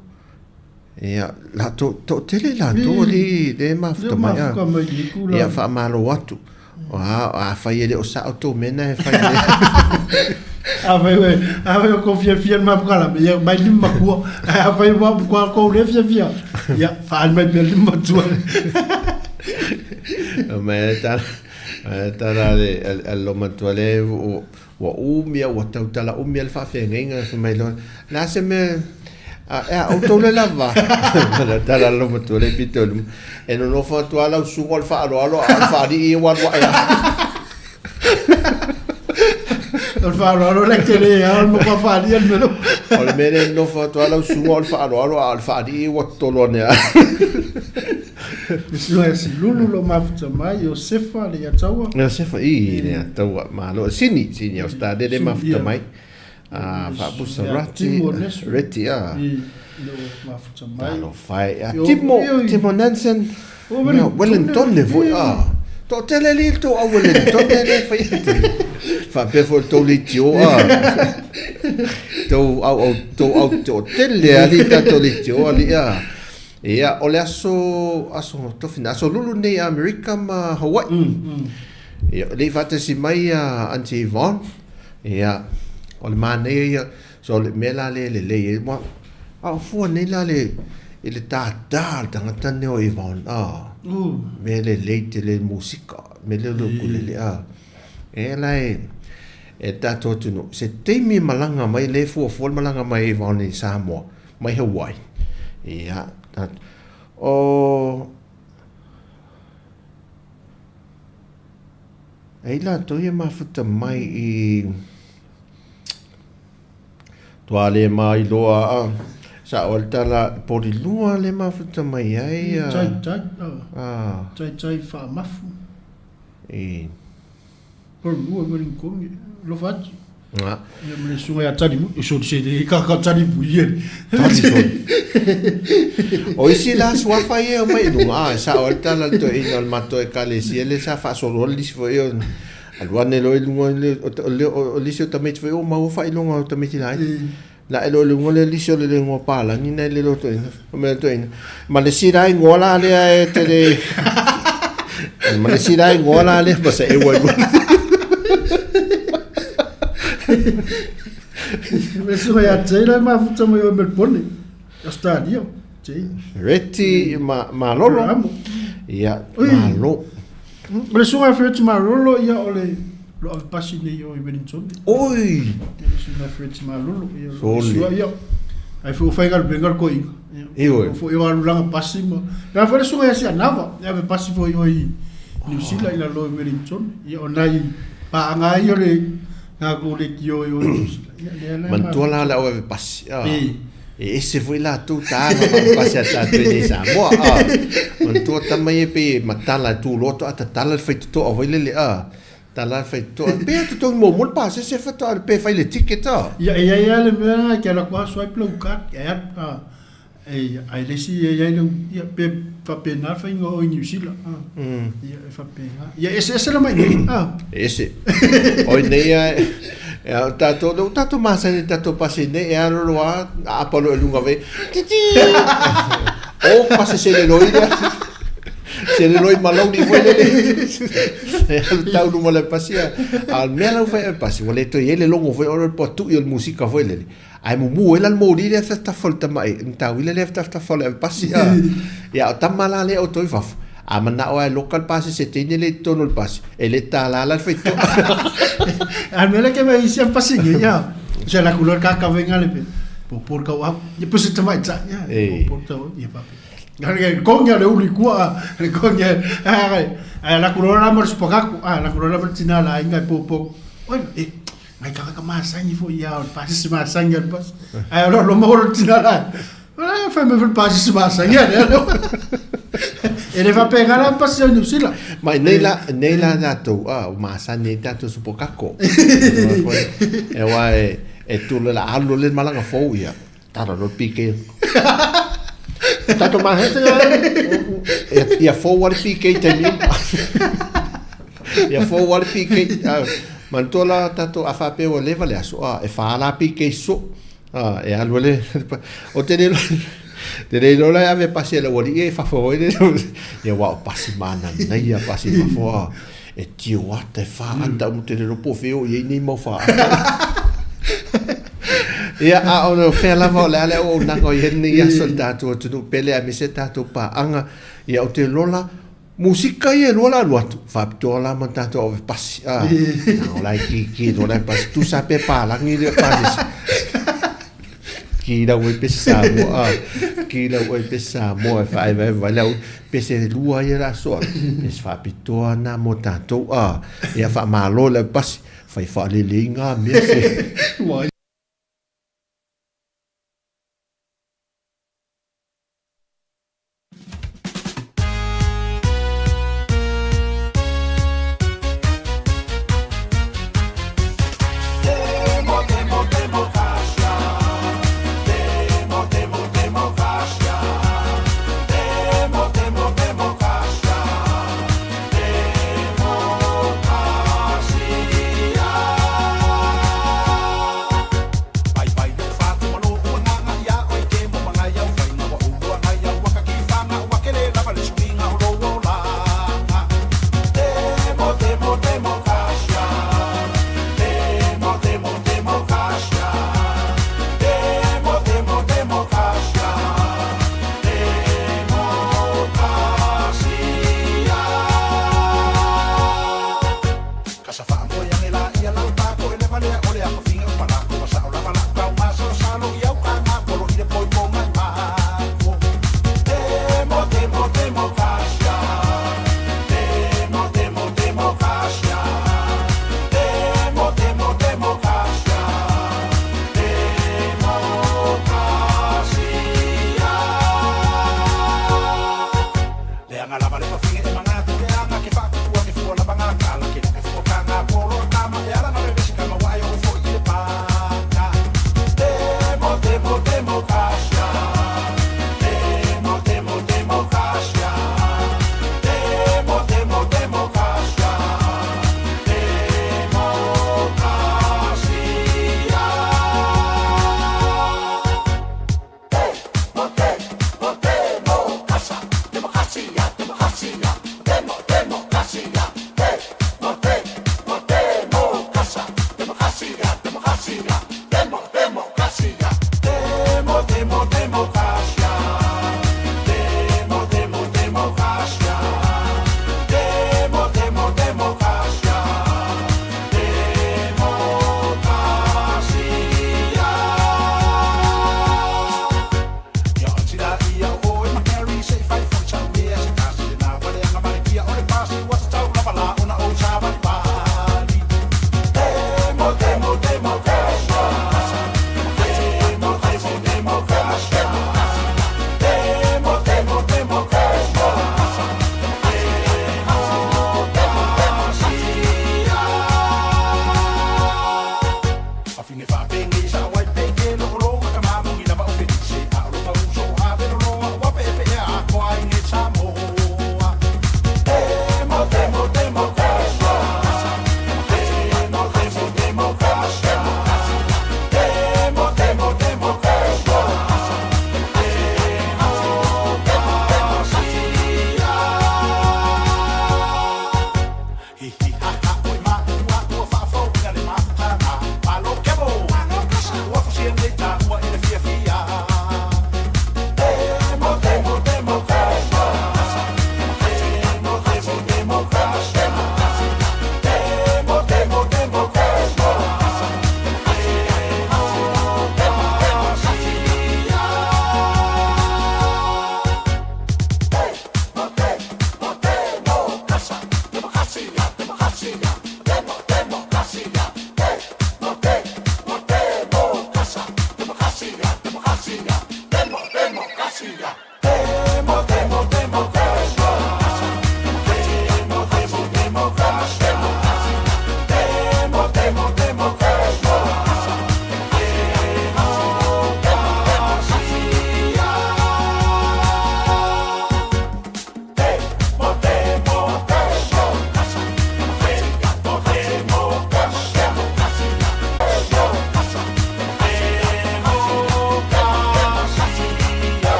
Ia, la to, toatele latou alii le mafuta mai a. Ia, faamalo atu. A, afai e le o sao tou mea na e fai nei. Afai ua, afai ua kou fiafia i le mapukalame, ia mai lima matua. Ae afai ua ua kou le fiafia, ia faaali mai pea lima matua. Mai tala, mai tala le, a le matua le, Ua umi a ua tautala umi a le faafeagaiga fai mai loa, le a se mea e a outou le lava? Ma le tala a le loomatua le pito i luma, e nonofo atu lava lau susuga o le faaaloalo a o le faalii ia ua alu ae lava. O le faaaloalo la e tele lava o le matua faalii a le mea lea. O le mea lea e nonofo atu lava lau susuga o le faaaloalo a o le faalii ia ua tolo ane lava. Le susuga ia Silulu lo mafuta mai, Iosefa le Iataua. Iosefa, i le Iataua, malo. Sini, sini Australia le mafuta mai. A faapusa Rati, Reti, a. I lo mafuta mai. Talofa e. A Timo, Timo Nansen. Wellington le foi, a. Toatele alii le tou au Wellington le fai atu. Faapea foi le tou leitio, a. Tou au, au, tou au toatele alii tatou leitio alii, a. Ia, o le aso, aso tofi na, aso lulu nei Amerika ma Hawaii. Ia, le i faatasi mai ia Aunty Yvonne. Ia, o le manaia ia, so o le mea la lea e lelei ai, ua, a o fua nei la le, i le tātā le tagata nei o Yvonne, a, mea lelei tele le musika, mea lea o le ukulele, a. E la e, e tatou atunuu, se taimi e malaga mai, lea e fuafua le malaga mai a Yvonne i Samoa, mai Hawaii. Ia, o... E i latou ia mafuta mai i... Tua le mailoa a... Sa o le tala polilua le mafuta mai ai. Tai tai. Ah. Tai tai whaamafu. I. Polilua Wellington. Alofa atu. Ia ma le susuga ia Talimu, e soli se le kaka Talimu i ele. Tali soli. O isi la suafa ia e omai i luga, a, e sao ai le tala a le toeaina o le matou ekalesia lea sa faasoloa le lisi foi o alu ane loa i luga o le isi o tamaiti foi ua maua faailoga o tamaiti laiti. La e loa i luga le lisi o le igoa palagi na e le toeaina. Fai mai le toeaina, ma le isi la igoa la lea e te le... ma le isi la igoa la lea ma se eua i luga. Le susuga ia Jay la e mafuta mai o Melbourne, Australia. Jay. Reti ma, Malolo. Ia, Malo. O le susuga ia Fred Malolo, ia o le lo ave pasi nei o i Wellington. Oi! Le susuga Fred Malolo, ia lo sua ia. Ai foi o fai galuega le koiga. Ioe. Foi o alu laga pasi ma. Pea foi le susuga ia Sianava, e ave pasi foi o i Niu Sila i lalo i Wellington. Ia o nai paaga ai o le tatou leitio i o i Niu Sila. Ia lea la. Manatua la le au ave pasi. E. E ese foi latou taaga ma ave pasi a tatou i nei Samoa. Manatua tama ia pei e matala e tuloa toa tatala le faitotoa foi lele a. Tala le faitotoa. Pe a totogi muamua le pasese faatoa pe fai le ticket a. Ia e iai lava le mea lena e te alu atu lava swipe lau card ae alu a. E ae le isi e iai lau ia pe faapena le faiga o i Niu Sila a. Ia e faapena. Ia e eseese la mai nei a. E ese. O i nei a e a tatou lea ua tatou masani i tatou pasi nei e alu loa aapa loa i luga vei titi. O pasi seleloi lea. Seleloi malauli foi lele. E alu tau luma le pasi a. A o le mea la ua fai e pasi ua le toe i ai le logo foi o le puatui o le musika foi lele. Ae mumu ai la le moli lea tafatafa o le tamai matauila lea tafatafa o le avepasi a. Ia a o tama la lea o toi fafo, a manao lava e loka le pasi se teine lea i totonu o le pasi, e le tala la le faitotoa. A le mea lea ke vaai isi avepasi nei, ia, se alu atu loa le kakavega le pe, popo le tauau, ia pei se tamaitai, ia, popo le tauau, ia faapea. Le kogi a le ulu i kua, le kogi a, ae alu atu loa la ma le supakaku, alu atu loa la ma le tina o le aiga e popo, oi, e, Ngai tagata masani foi ia o le pasese masani a le pasi. Ae o lo maua lo tina la. Ora fai mai foi le pasese masani a lea. E le faapena la pasi o Niu Sila. Ma nei la nei la tatou a o masani ai tatou supokako. E wa e e tula la alu le malaga fou ia. Tala lo PK. Tatou mahete ia fou a le PK taimi. Ia fou a le PK. Manatua la tatou a faapea ua leva le aso a e fa la PK so. A e alu le o te le te le iloa la e ave pasi e le aualii e fafo foi le ia aua o pasi mananaia pasi i fafo a e tio ata e fa ata uma te le iloa po o fea o i ai nei mau fa ata. Ia a o fea lava o le a le auaunaga o i ai lenei aso i le tatou atunuu pele aemaise tatou paaga ia ou te iloa la Musika ia e lua la alu atu, faapitoa la ma tatou ave pasi. Ah, o la e kiki loa la e pasi. Tusa pe palagi le pasi. Ki lau e pese Samoa. Ah, ki lau e pese Samoa e whaewaewa vai lau pese lua ia la soa. Pese faapitoa na mo tatou. Ah, ia whaamalo le pasi. Whai whaalele i ngā mea se.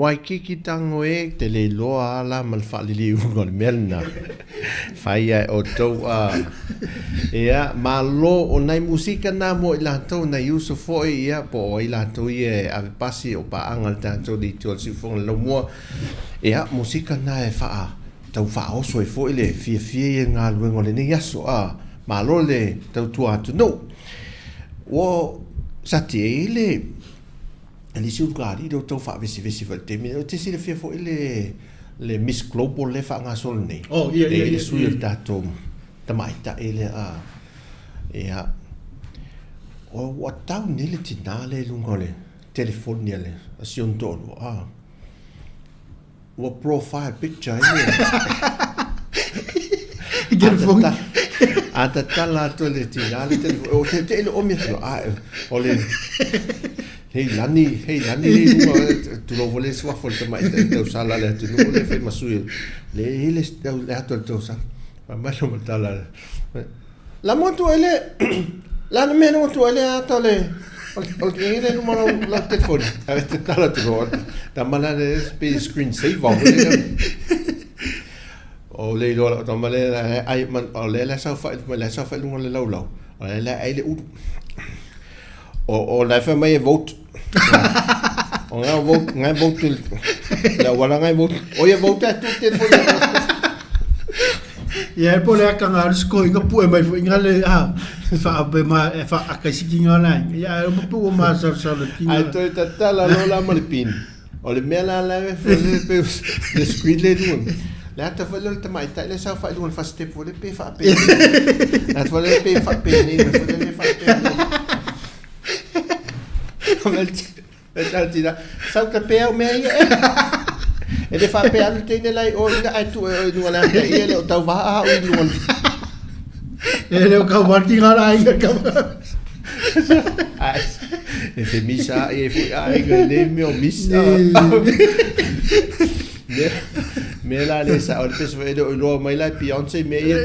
Waikiki tango e te le iloa a la ma le faaliliuga o le mea lena. Fai ia e outou a. Ia, malo o nai musika na mo i latou, nai uso foi, ia, po o ai latou ia e ave pasi o paaga le tatou le itu o le siufofoga le laumua. Ia, musika na e faa, tau faaoso ai foi le fiafia ia i galuega o lenei aso a. Malo le tautua atunuu. Ua sati e i le E le isi ulugalii lea ua tau faavesevese foi i le taimi lenei. Ou te silafia foi le le Miss Global lea e faagasolo nei. Oh, ia, ia, ia, le sui o le tatou tamaitai lea a. Ia. O ua tau nei le tinā lea i luga o le telefoni a le a si ona toalua. A. Ua profile picture ai le Telefoni. A tatala atu e le tinā le telefoni. O te te le omi atu. A, o le hei lani, hei lani le luga, tulou foi le suafa o le tamaitai tausala le atunuu le fai ma sui. Le i le le atu o le tausala. Fai mai le matala. La mo atu ai le la na mea na atu ai le ata o le o le le luma lau lau telefoni. Ae tatala atu loa. Tama la le pe screen saver. O le iloa lau tama le ai man o le la saofai le saofai luga o le laulau. O le la ai le ulu. O o la fai mai e vote. O nga vote, nga vote le wala nga vote. O ia vote atu telefoni. Ia e po le aka ngā risi ko inga pue mai fo inga le a wha ape ma e wha aka isi ki ngā lai. Ia e uma pu o ma sar sar le kinga. Ai toi tatala lo la ma le pin. O le mea la la e fo le pe le screen le luga. Le ata fo le tamaitai le sau fa luga le first step fo le pe fa pe. La fo le pe fa pe ni fo le fa pe. O le E tau tina, sau ka pea o mea ia e. E le faapea alu teine lai o ina ae tu e o i luga le ata ia le o tau vaha au i luga. E le o kau marki ngā rā ia ka. Ai, e fe misa e fui ai ngai le mea o misa. Me, me la le sa o le peso e le o iloa mai la Beyonce me ia.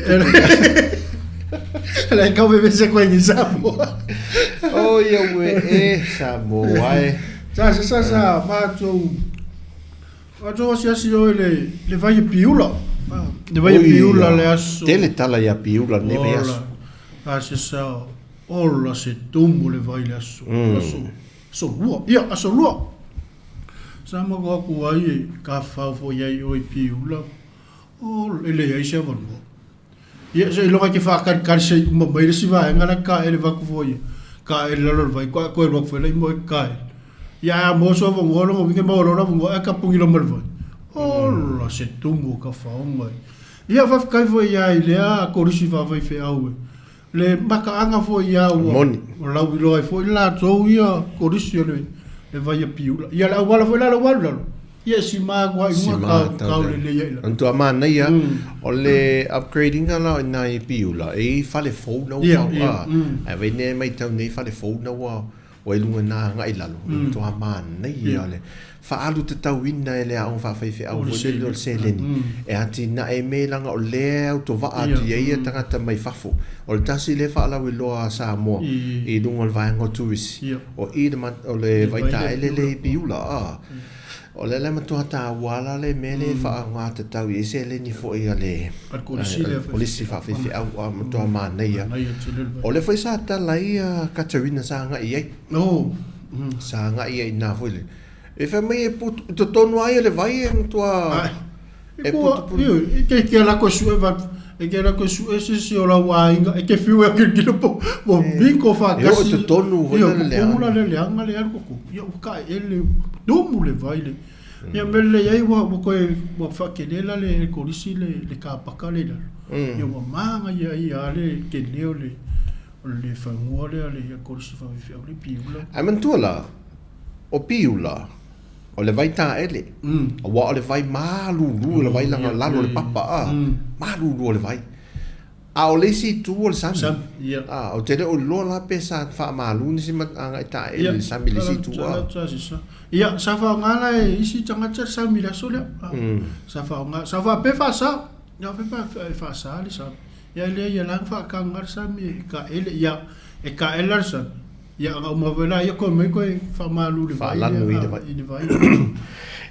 Le kau bebe se koe ni Samoa. O ia ue e Samoa e. Sa sa sa sa mātou mātou asiasi oe le le vai e Piula. Le vai e Piula le aso. Tele tala ia Piula nei vai aso. Sa sa ola se tumu le vai le aso. Aso aso lua. Ia aso lua. Sa ma ko aku ai e ka whau fo iai oe Piula. O e leai se avanoa. Ia, seiloga e te whākarikari sei uma mai le isi vaega la kaele vaku foi ia. Kaele lalo le vai, koe koe vaku foi la i moe kaele. Ia a moso avanoa longa winga ma olo avanoa e ka pungi loma le vai. Ola se tumu o ka whaonga e. Ia whawhikai foi ia i lea kolisi whawhai wheau e. Le makaaga foi ia ua Moni. lauiloa ai foi latou ia kolisi o le le vai a Piula. Ia le auala foi la le ua alu lalo. Ia e sima atu ai Sima luga tau kau le. lelei ai lalo. Matua manaia o le upgrade ina la o ina i Piula e i fale fou na ua Ia, fau ia, a. Ae vai nei maitau nei fale fou na ua Ua i luga na agai i lalo, e matua manaia le faaalu tatauina e le aoga faafaifeau foi lele o le seleni e atinae me leaga o lea e autovaa atu i ai ia tagata mai fafo. O le tasi lea faalauiloa a Samoa i luga o le vaega o turisi, o i o le vaitaele lea i Piula. O lea la e matua taua la le mea lea e faaaoga tatau i ai seleni foi a le Kolisi Faafaifeau, a matua manaia. O lea foi sa tala ai a Katerina sa agai i ai. Sa agai i ai i ina foi le. E fai mai e putu, i totonu lava ia o le vai e matua e putuputu. E ke ke ala koe sue va e ke ala koe sue se se o lau aiga e ke fiu e kilokilo po po minko E oo i whakasi totonu foi ia lea le ko leaga. la le leaga le alu koko ia ua ka e le tumu le vai le ia mea lelei ai ua ua koe ua whakele la le kolisi le le kapaka le lalo ia ua māngaia ai a le tele o le o le fanua lea le ia kolisi whawhiwhiau le piula. Ae manatua la, o Piula, O le vai taele, aua o le vai malulu o le vai laga lalo o le papa, a, malulu o le vai. A o le isi itu o le sami. Sami, ia. A, ou te le o iloa la pe sa faamalu nisi agai taele i le sami i le isi itu, a. Ia, sa faaaoga la e isi tagata le sami i le aso lea. Sa faaaoga, sa faapea faasa, ia faapea faasa le sami. Ia e leai ia la na faataga le sami e taele, ia, e taele la le sami. Ia, ana uma foi la ia koe mai koe faamalu i le vai Faalanu i le vai. i le vai.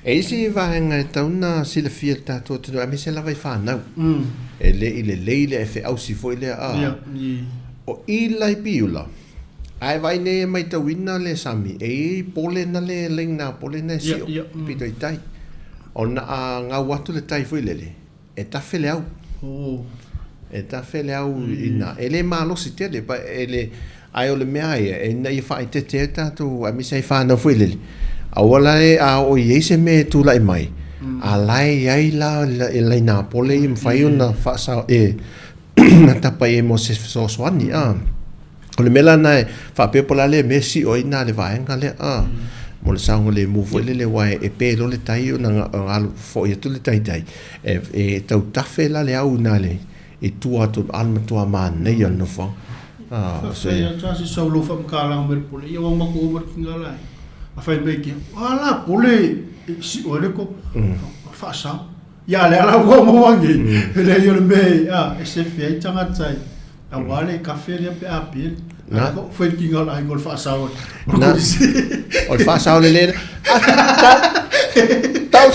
E isi vaega e tatau ona silafia e le tatou atunuu aemaise lava i fanau. E le i lelei le feausi foi lea a. O i la i Piula, a e vaai nei e matauina le sami, e i ai pole na le laina pole na e sio pito i tai. Ona a gau atu le tai foi lele, e tafe le au. E tafe le au ina, e le malosi tele, e le, ae o le mea ia, ina ia faaeteete ai tatou, aemaise ai fanau foi lele, aua la e, a oo i ai se mea e tulai mai, a la e i ai la e laina pole ia mafai ona faasao, e na tapa i ai mo se fesoasoani, a. O le mea la lena e faapea po o le a lea mea e sio ai na le vaega lea, a, mo le saogalemu foi lele aua e pe loa le tai ona alu foi atu le taitai, e tau tafe la le au i ina i tua atu a le matua manaia o le nofoaga. A, o se. Faafetai atu lava se sau lou faamatalaga mai le pole, ia ua matou oo mai le tiga la e. A fai mai ke, a la pole e sio ai le ko, faasao. Ia a lea la ua maua nei, e leai o le mea e, a, e sefe ai tagata e, aua le kafe lea pe a pe. Na. Fai tiga o le aiga o le faasao o le Na. kolisi. O le faasao lelei. A, tau, tau,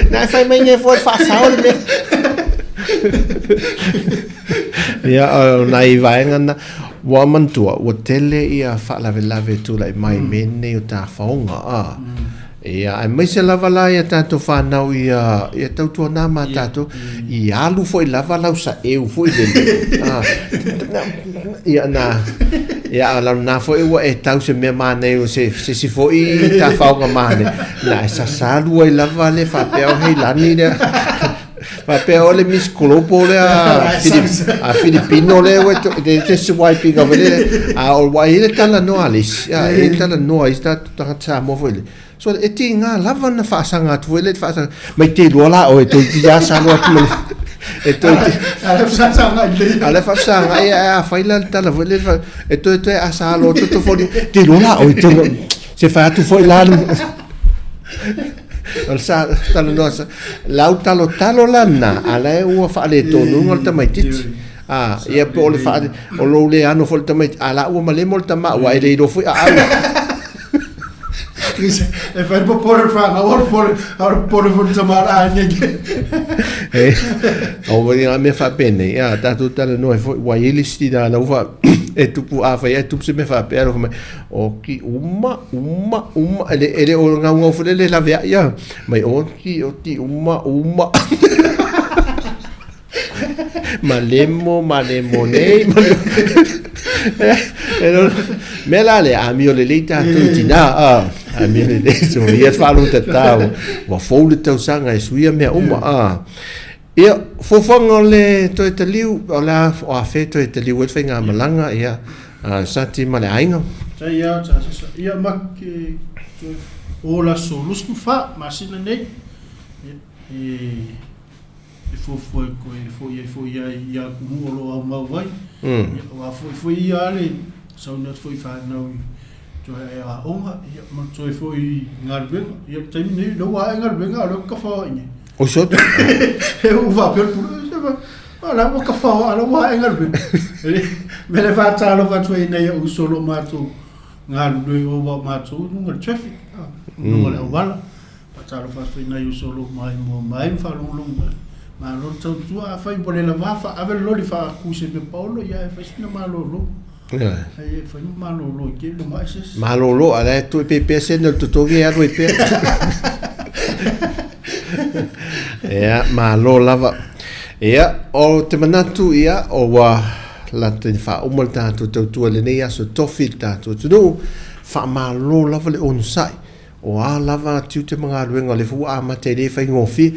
na e fai mai nei foi le faasao le mea. Ia, o nai vaega na, ua manatua, ua tele ia faalavelave e tulai mai mea nei o tafaoga, a. Ia, aemaise lava la ia tatou fanau ia, ia tautuana ma tatou, i alu foi lava lau saeu foi lele. A, ia na, ia a lau na foi ua e tau se mea manaia o se, se isi foi tafaoga manaia, na e sasalu ai lava le faapea o Heilani lea. Faapea o le Miss Global lea a Filipino lea ua te te swiping ava le a o wa i le tala noa le isi a e tala noa i ta tagata Samoa foi le so e tiga lava na faasaga atu foi le faasaga mai te lua la oe toeitiiti lava sa alu atu ma le e toeitiiti a le faasaga ia a fai la le tala foi le e toe toe a sa alo atu foli te lua la oe te se fai atu foi la o le sa talanoa sa lau talotalo la na a la e ua faaletonu o le tamaitiiti a ia po o le faa o lou le ano foi le tamaiti a la ua malemo le tama ua e le iloa foi aau E fai popole le whanau, o le pole, o le pole foi le tama a ai nei. E, o wai ngā mea whaapenei, a tātou talanoa e foi, wai e le sti nā lau wha, e tupu a whai, e tupu se mea whaapea, alo wha mai, o ki uma, uma, uma, e le, e le o ngau ngau whale le lawe a ia, mai o ki, o ti uma, uma. Malemo, malemo nei, malemo. E no, mea la le amio lelei tātou i tinā, a, amio lelei, so ia whaalutatau, ua fou le tausaga e suia mea uma, a. Ia, fuafuaga o le toe taliu, o le a, o afea toe taliu ai le faigamalaga, ia, a, Sati ma le aiga. Sa ia, sa, sa, sa, ia ma ke, toe, o la so 24 masina nei, ia, e, e fuafua e koe e foi ai foi ai i atunuu o lo o aumau ai. Ia, aua foi foi ia le sauni atu foi i whanau i toe ae aoga, ia, ma toe foi i galuega. Ia, le taimi nei, lea ua ae galuega, a o lea ua kafa ai nei. O se atu. E ua faapea le pule, se ma, a la ua kafa a la ua ae galuega. Me le faatalofa atu ai nei au uso o lo o matou galulue o ua matou i luga o le traffic, i luga o le auala. Faatalofa atu i nai uso o lo o maimoa mai ma faalogologo mai. Malo le tautua, afai ua le lava faaave le loli faatu i se mea paolo, ia e fai sina malolo. Ai e fai ma malolo i te luma ai se isi. Malolo, a la e toe pepea sene o le totogi e alu ai pea. Ia, malo lava. Ia, o te manatu, ia, o ua lata ina faauma le tatou tautua i lenei aso tofi i le tatou atunuu, faamalo lava le onosai. O a lava tiute ma galuega o lea foi ua amata e le faigofie,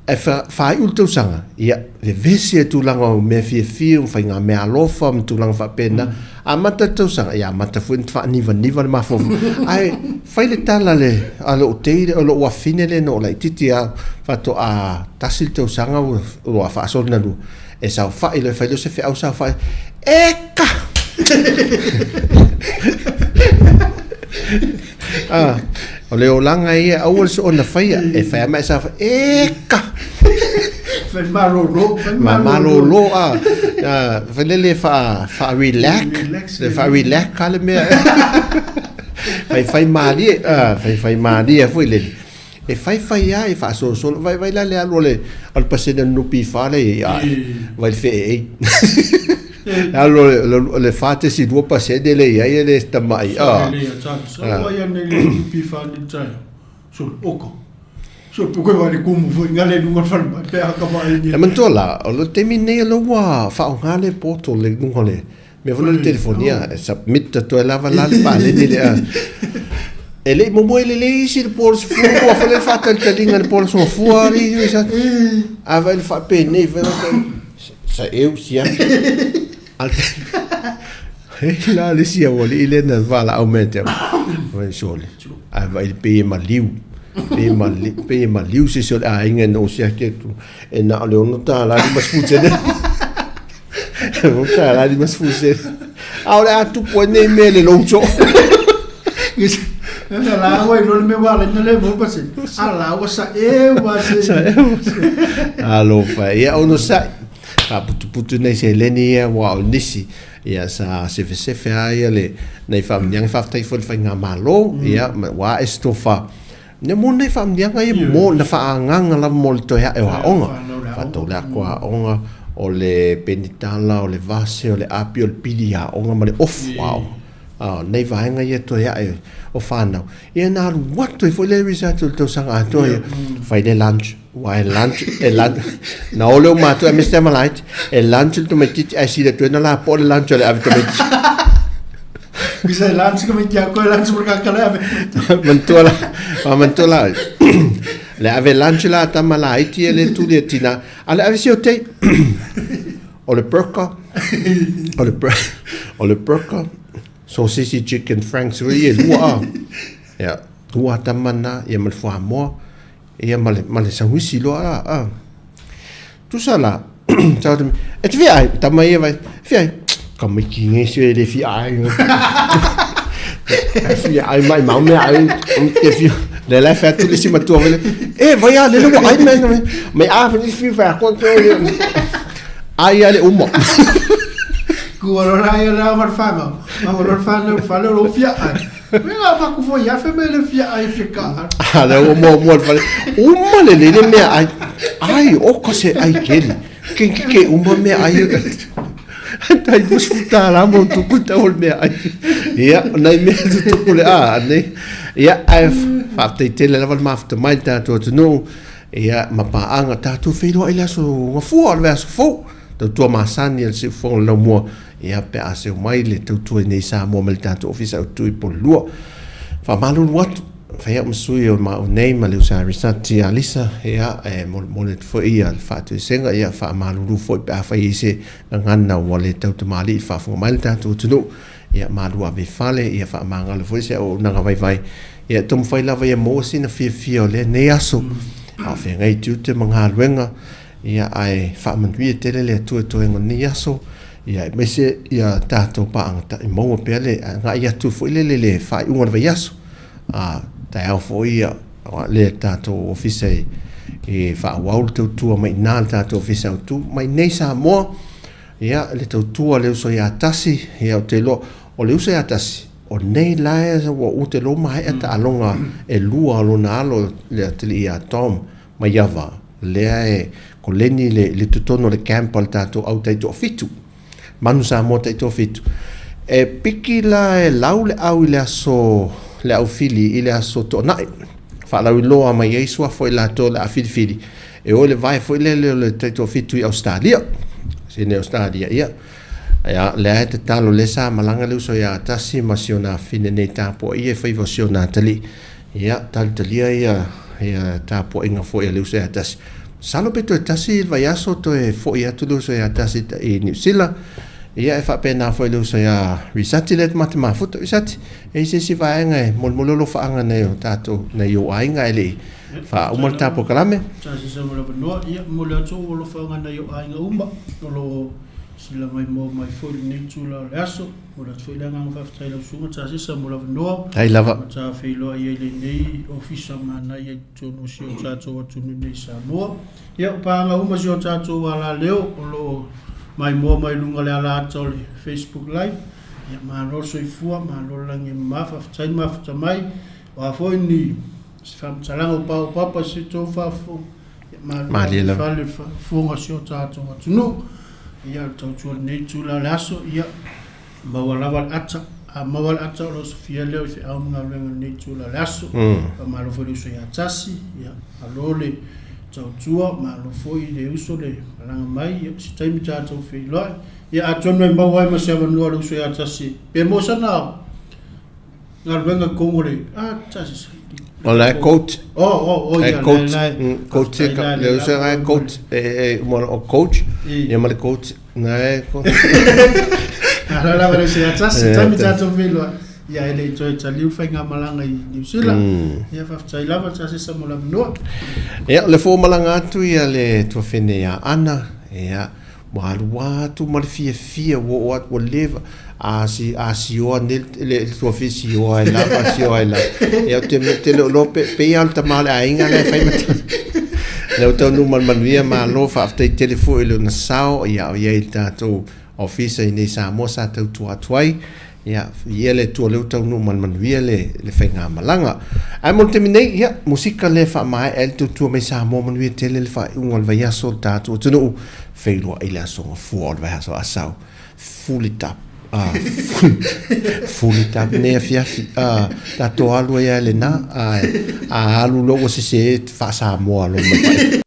ae faaiu le tausaga, ia, vevesi e tulaga o mea fiafia ma faigameaalofa ma tulaga faapena. Amata le tausaga, ia amata foi ona faanivaniva le mafaufau. Ae fai le tala a le, a lou tei, o lou afine lea na oo laitiiti lava, faatoa tasi le tausaga ua, ua faasolo ina lua. E saofai loa, e fai loa se feau saofai, Eka! Ah, o le olaga ia, aua le soona faia, e fai lava ma e saofai, Eka! Fai malolo, fai Ma malolo, ah, ah, fai lele faa, faa relax, le faa relax ka le mea. Fai fai malie, ah, fai fai malie foi lele. E faifai lava e faasolosolo, vaivai la le alu a le a le pasene o le NPF lea i ai, vai le feeei. Le alu a le 4.2% lea i ai e le tamai, a. E manatua la, o le taimi lenei o lea ua faaaoga le portal i luga o le mea foi lea o le telefoni e submit atu ai lava la le paleni lea. E le i momoe lelei isi le po o le 12 foi lea le faatalitaliga i le po o le Aso Gafua alii sa a vaai le faapenei foi la sa eu siaki. E la le isi aualii lea na valaau mai ia te au. Fai sole, ae vaai pei e maliu. Pei e maliu, pei e maliu se isi o le aiga ina ua siaki atu. E na o le $6.50 sene. $6.50 sene. A o le a tupu ai nei mea i le lou soo. Na la ua iloa le mea ua ala ai ona le maua pasene. A la ua saeu a se. Saeu. Alofa. Ia onosai. Faaputuputu nei seleni ia aua o nisi ia sa sefesefe lava ia le nai faamanuiaga. Faafetai foi i le faigamalo ia ua ae se tofa ia mo nai faamanuiaga ia mo na faaagaga lava mo le toe ae o aoga. Faatau le ako aoga, o le penitala, o le vase, o le api, o le pili aoga ma le ofu aoga. A o nei vaega ia toe ae o fanau ia na alu atu ai foi le research o le tausaga atoa ia fai le lunch. Aua e lunch, e lunch, na o leo matou aemaise te malaiti, e lunch le tamaitiiti ae sili atu ai na lapoa le lunch a le ave tamaitiiti. Bisa e lunch ka mai kia koe lunch mo ka kala ave. Manatua la, manatua la, le ave lunch la tama laiti e le tuli e tina, a le ave si o tei. O le burger, o le o le burger, sosisi chicken franks, e lua a. Ia, lua tama na, ia ma le fuamoa. Ia ma le, ma le sauisi loa la, a. Tusa la, sa te, e te fia ai, tama ia vai, fia ai, ka maiki nge se le fia ai. Fia ai mai mau mea ai, te fia, le la fia tu le si matua vele, e vai a le le ai mai, mai a fini fi fa ko te ai a le uma. Kua rora ia la mar whanau. Ma rora whanau whanau ro fia ai. Mea a ku foi afe me le fia ai fia ka. A le o mo mo fale. Uma le le mea ai. Ai o ko se ai keli. Ke ke ke uma mea ai. Tai bus futa la mo tu ku ta ol mea ai. Ia nai mea tu tu ku le a nei. Ia ai faafetai tele lava le mafuta mai le tatou atunuu. Ia ma paaga tatou feiloai le aso Gafua o le vaiaso fou. Tautua masani a le Siufofoga o le Laumua. Ia, pe a seu mai le tautua i nei Samoa mai le tatou Ofisa Autu i Polelua. Faamalulu atu, fai au ma sui o maau nei ma le usa Risati Alisa, ia, e molemole atu foi ia le faatoesega, ia, faamalulu foi pe a fai ai se gagana ua le tautamalii i le faafofoga mai le tatou atunuu, ia, malu ave i fale, ia, faamagalo foi se auaunaga vaivai, ia, taumafai lava ia maua sina fiafia o lenei aso, a o feagai tiute ma galuega, Ia, ae faamanuia tele le Atua i toega o lenei aso, ia, aemaise ia tatou paaga maua pea le agai atu foi lele i le faaiuga o le vaiaso. A, taeao foi ia le tatou ofisa e, e faaauau le tautua mai i ina le tatou ofisa autu mai nei Samoa, ia, le tautua le uso ia tasi, ia, ou te iloa, o le uso ia tasi, o nei la e ua ou te iloa maea taaloga e lua o lona alo le atalii ia Tom Maiava, lea e koleni le le totonu o le camp a le tatou au taitoafitu, Manu Samoa taitoafitu. E piki la e lau le au i le aso le au fili i le aso Toonai. Faalauiloa mai ai suafa o i latou o le a filifili e o i le vae foi lele o le taitoafitu i Ausetalia. Sini Ausetalia, ia. Ia, lea e tatalo lea sa malaga le uso ia Tasi ma si ona afine nei tapuaia i faiva o si ona atalii. Ia, talitalia ia, ia tapuaiga foi a le uso ia Tasi. Masalo pe toe tasi le vaiaso toe foi atu le uso ia Tasi i Niu Sila. Ia, e faapena foi le uso ia Risati lea ma te mafuta. Risati, e i se isi vaega e molimoli o alofaaga nai o tatou, nai ou aiga ae le i faauma le ta polokalame. Tasi sa mo le avanoa, ia, momoli atu ou alofaaga nai ou aiga uma o lo o sila maimoa mai foi i lenei itula o le aso. Momoli atu foi le agaga faafetai i lau Susuga Tasesa mo le avanoa. Ai lava. Ma ta feiloai ai lenei ofisa manaia i totonu o si o tatou atunuu nei i Samoa. Ia, o paaga uma si o tatou alaleo o lo o maimoa mai luga o le ala ata o le Facebook Live. Ia, malo le soifua, malo le lagi e mama, faafetai le mafuta mai. O a foi ni. se faamatalaga ua paopapa i si tou faafofoga, ia malie Malie lava lava. fale le faafofoga a si o tatou atunuu. Ia, o le tautua i lenei itula o le aso, ia maua lava le ata, a maua le ata o le osofia lea o i feau ma galuega i lenei itula o le aso. Faamalo foi i le uso ia Tasi, ia malo le tautua, malo foi i le uso le malaga mai, ia se taimi tatou feiloai. Ia atonu e maua ai ma se avanoa o le uso ia Tasi pe maua sana galuega i totonu o le a Tasi. O la e coach. Oh, oh, oh, E ia, coach, la, la, coach faafetai la, le le uso lava e coach e e mo o coach ia ma le coach na e ko. Malo lava le uso ia Tasi, Eh, taimi tatou feiloai. Ia e le i toe taliu le faigamalaga i Niu Sila. Ia faafetai lava Tasi sa mo le avanoa. Ia, o le fua malaga atu ia le tuafene ia Ana, ia, ua alu atu ma le fiafia, ua oo atu, ua leva, a si, a sioa nei le, le tuafine sioa ai lava, sioa ai lava. Ia, ou te, ou te le o iloa pe, pei lava o le tama o le aiga la e fai ma Lea ua taunuu ma le manuia, malo, faafetai tele foi i lona sao, ia, o i ai i le tatou Ofisa i nei Samoa sa tautua atu ai. Ia, viia le Atua o lea ua taunuu ma le manuia le, le faigamalaga. Ae mo le taimi nei, ia, musika lea e faamaea ai le tautua mai Samoa manuia tele le faaiuga o le vaiaso o le tatou atunuu, feiloai le Aso Gafua o le vaiaso Asau. Fulitap, ah, fulitap nei afiafi, ah, tatou alu ai lava i lena, ae a alu loa ua sese, faa-Samoa loa ma le faaiuga.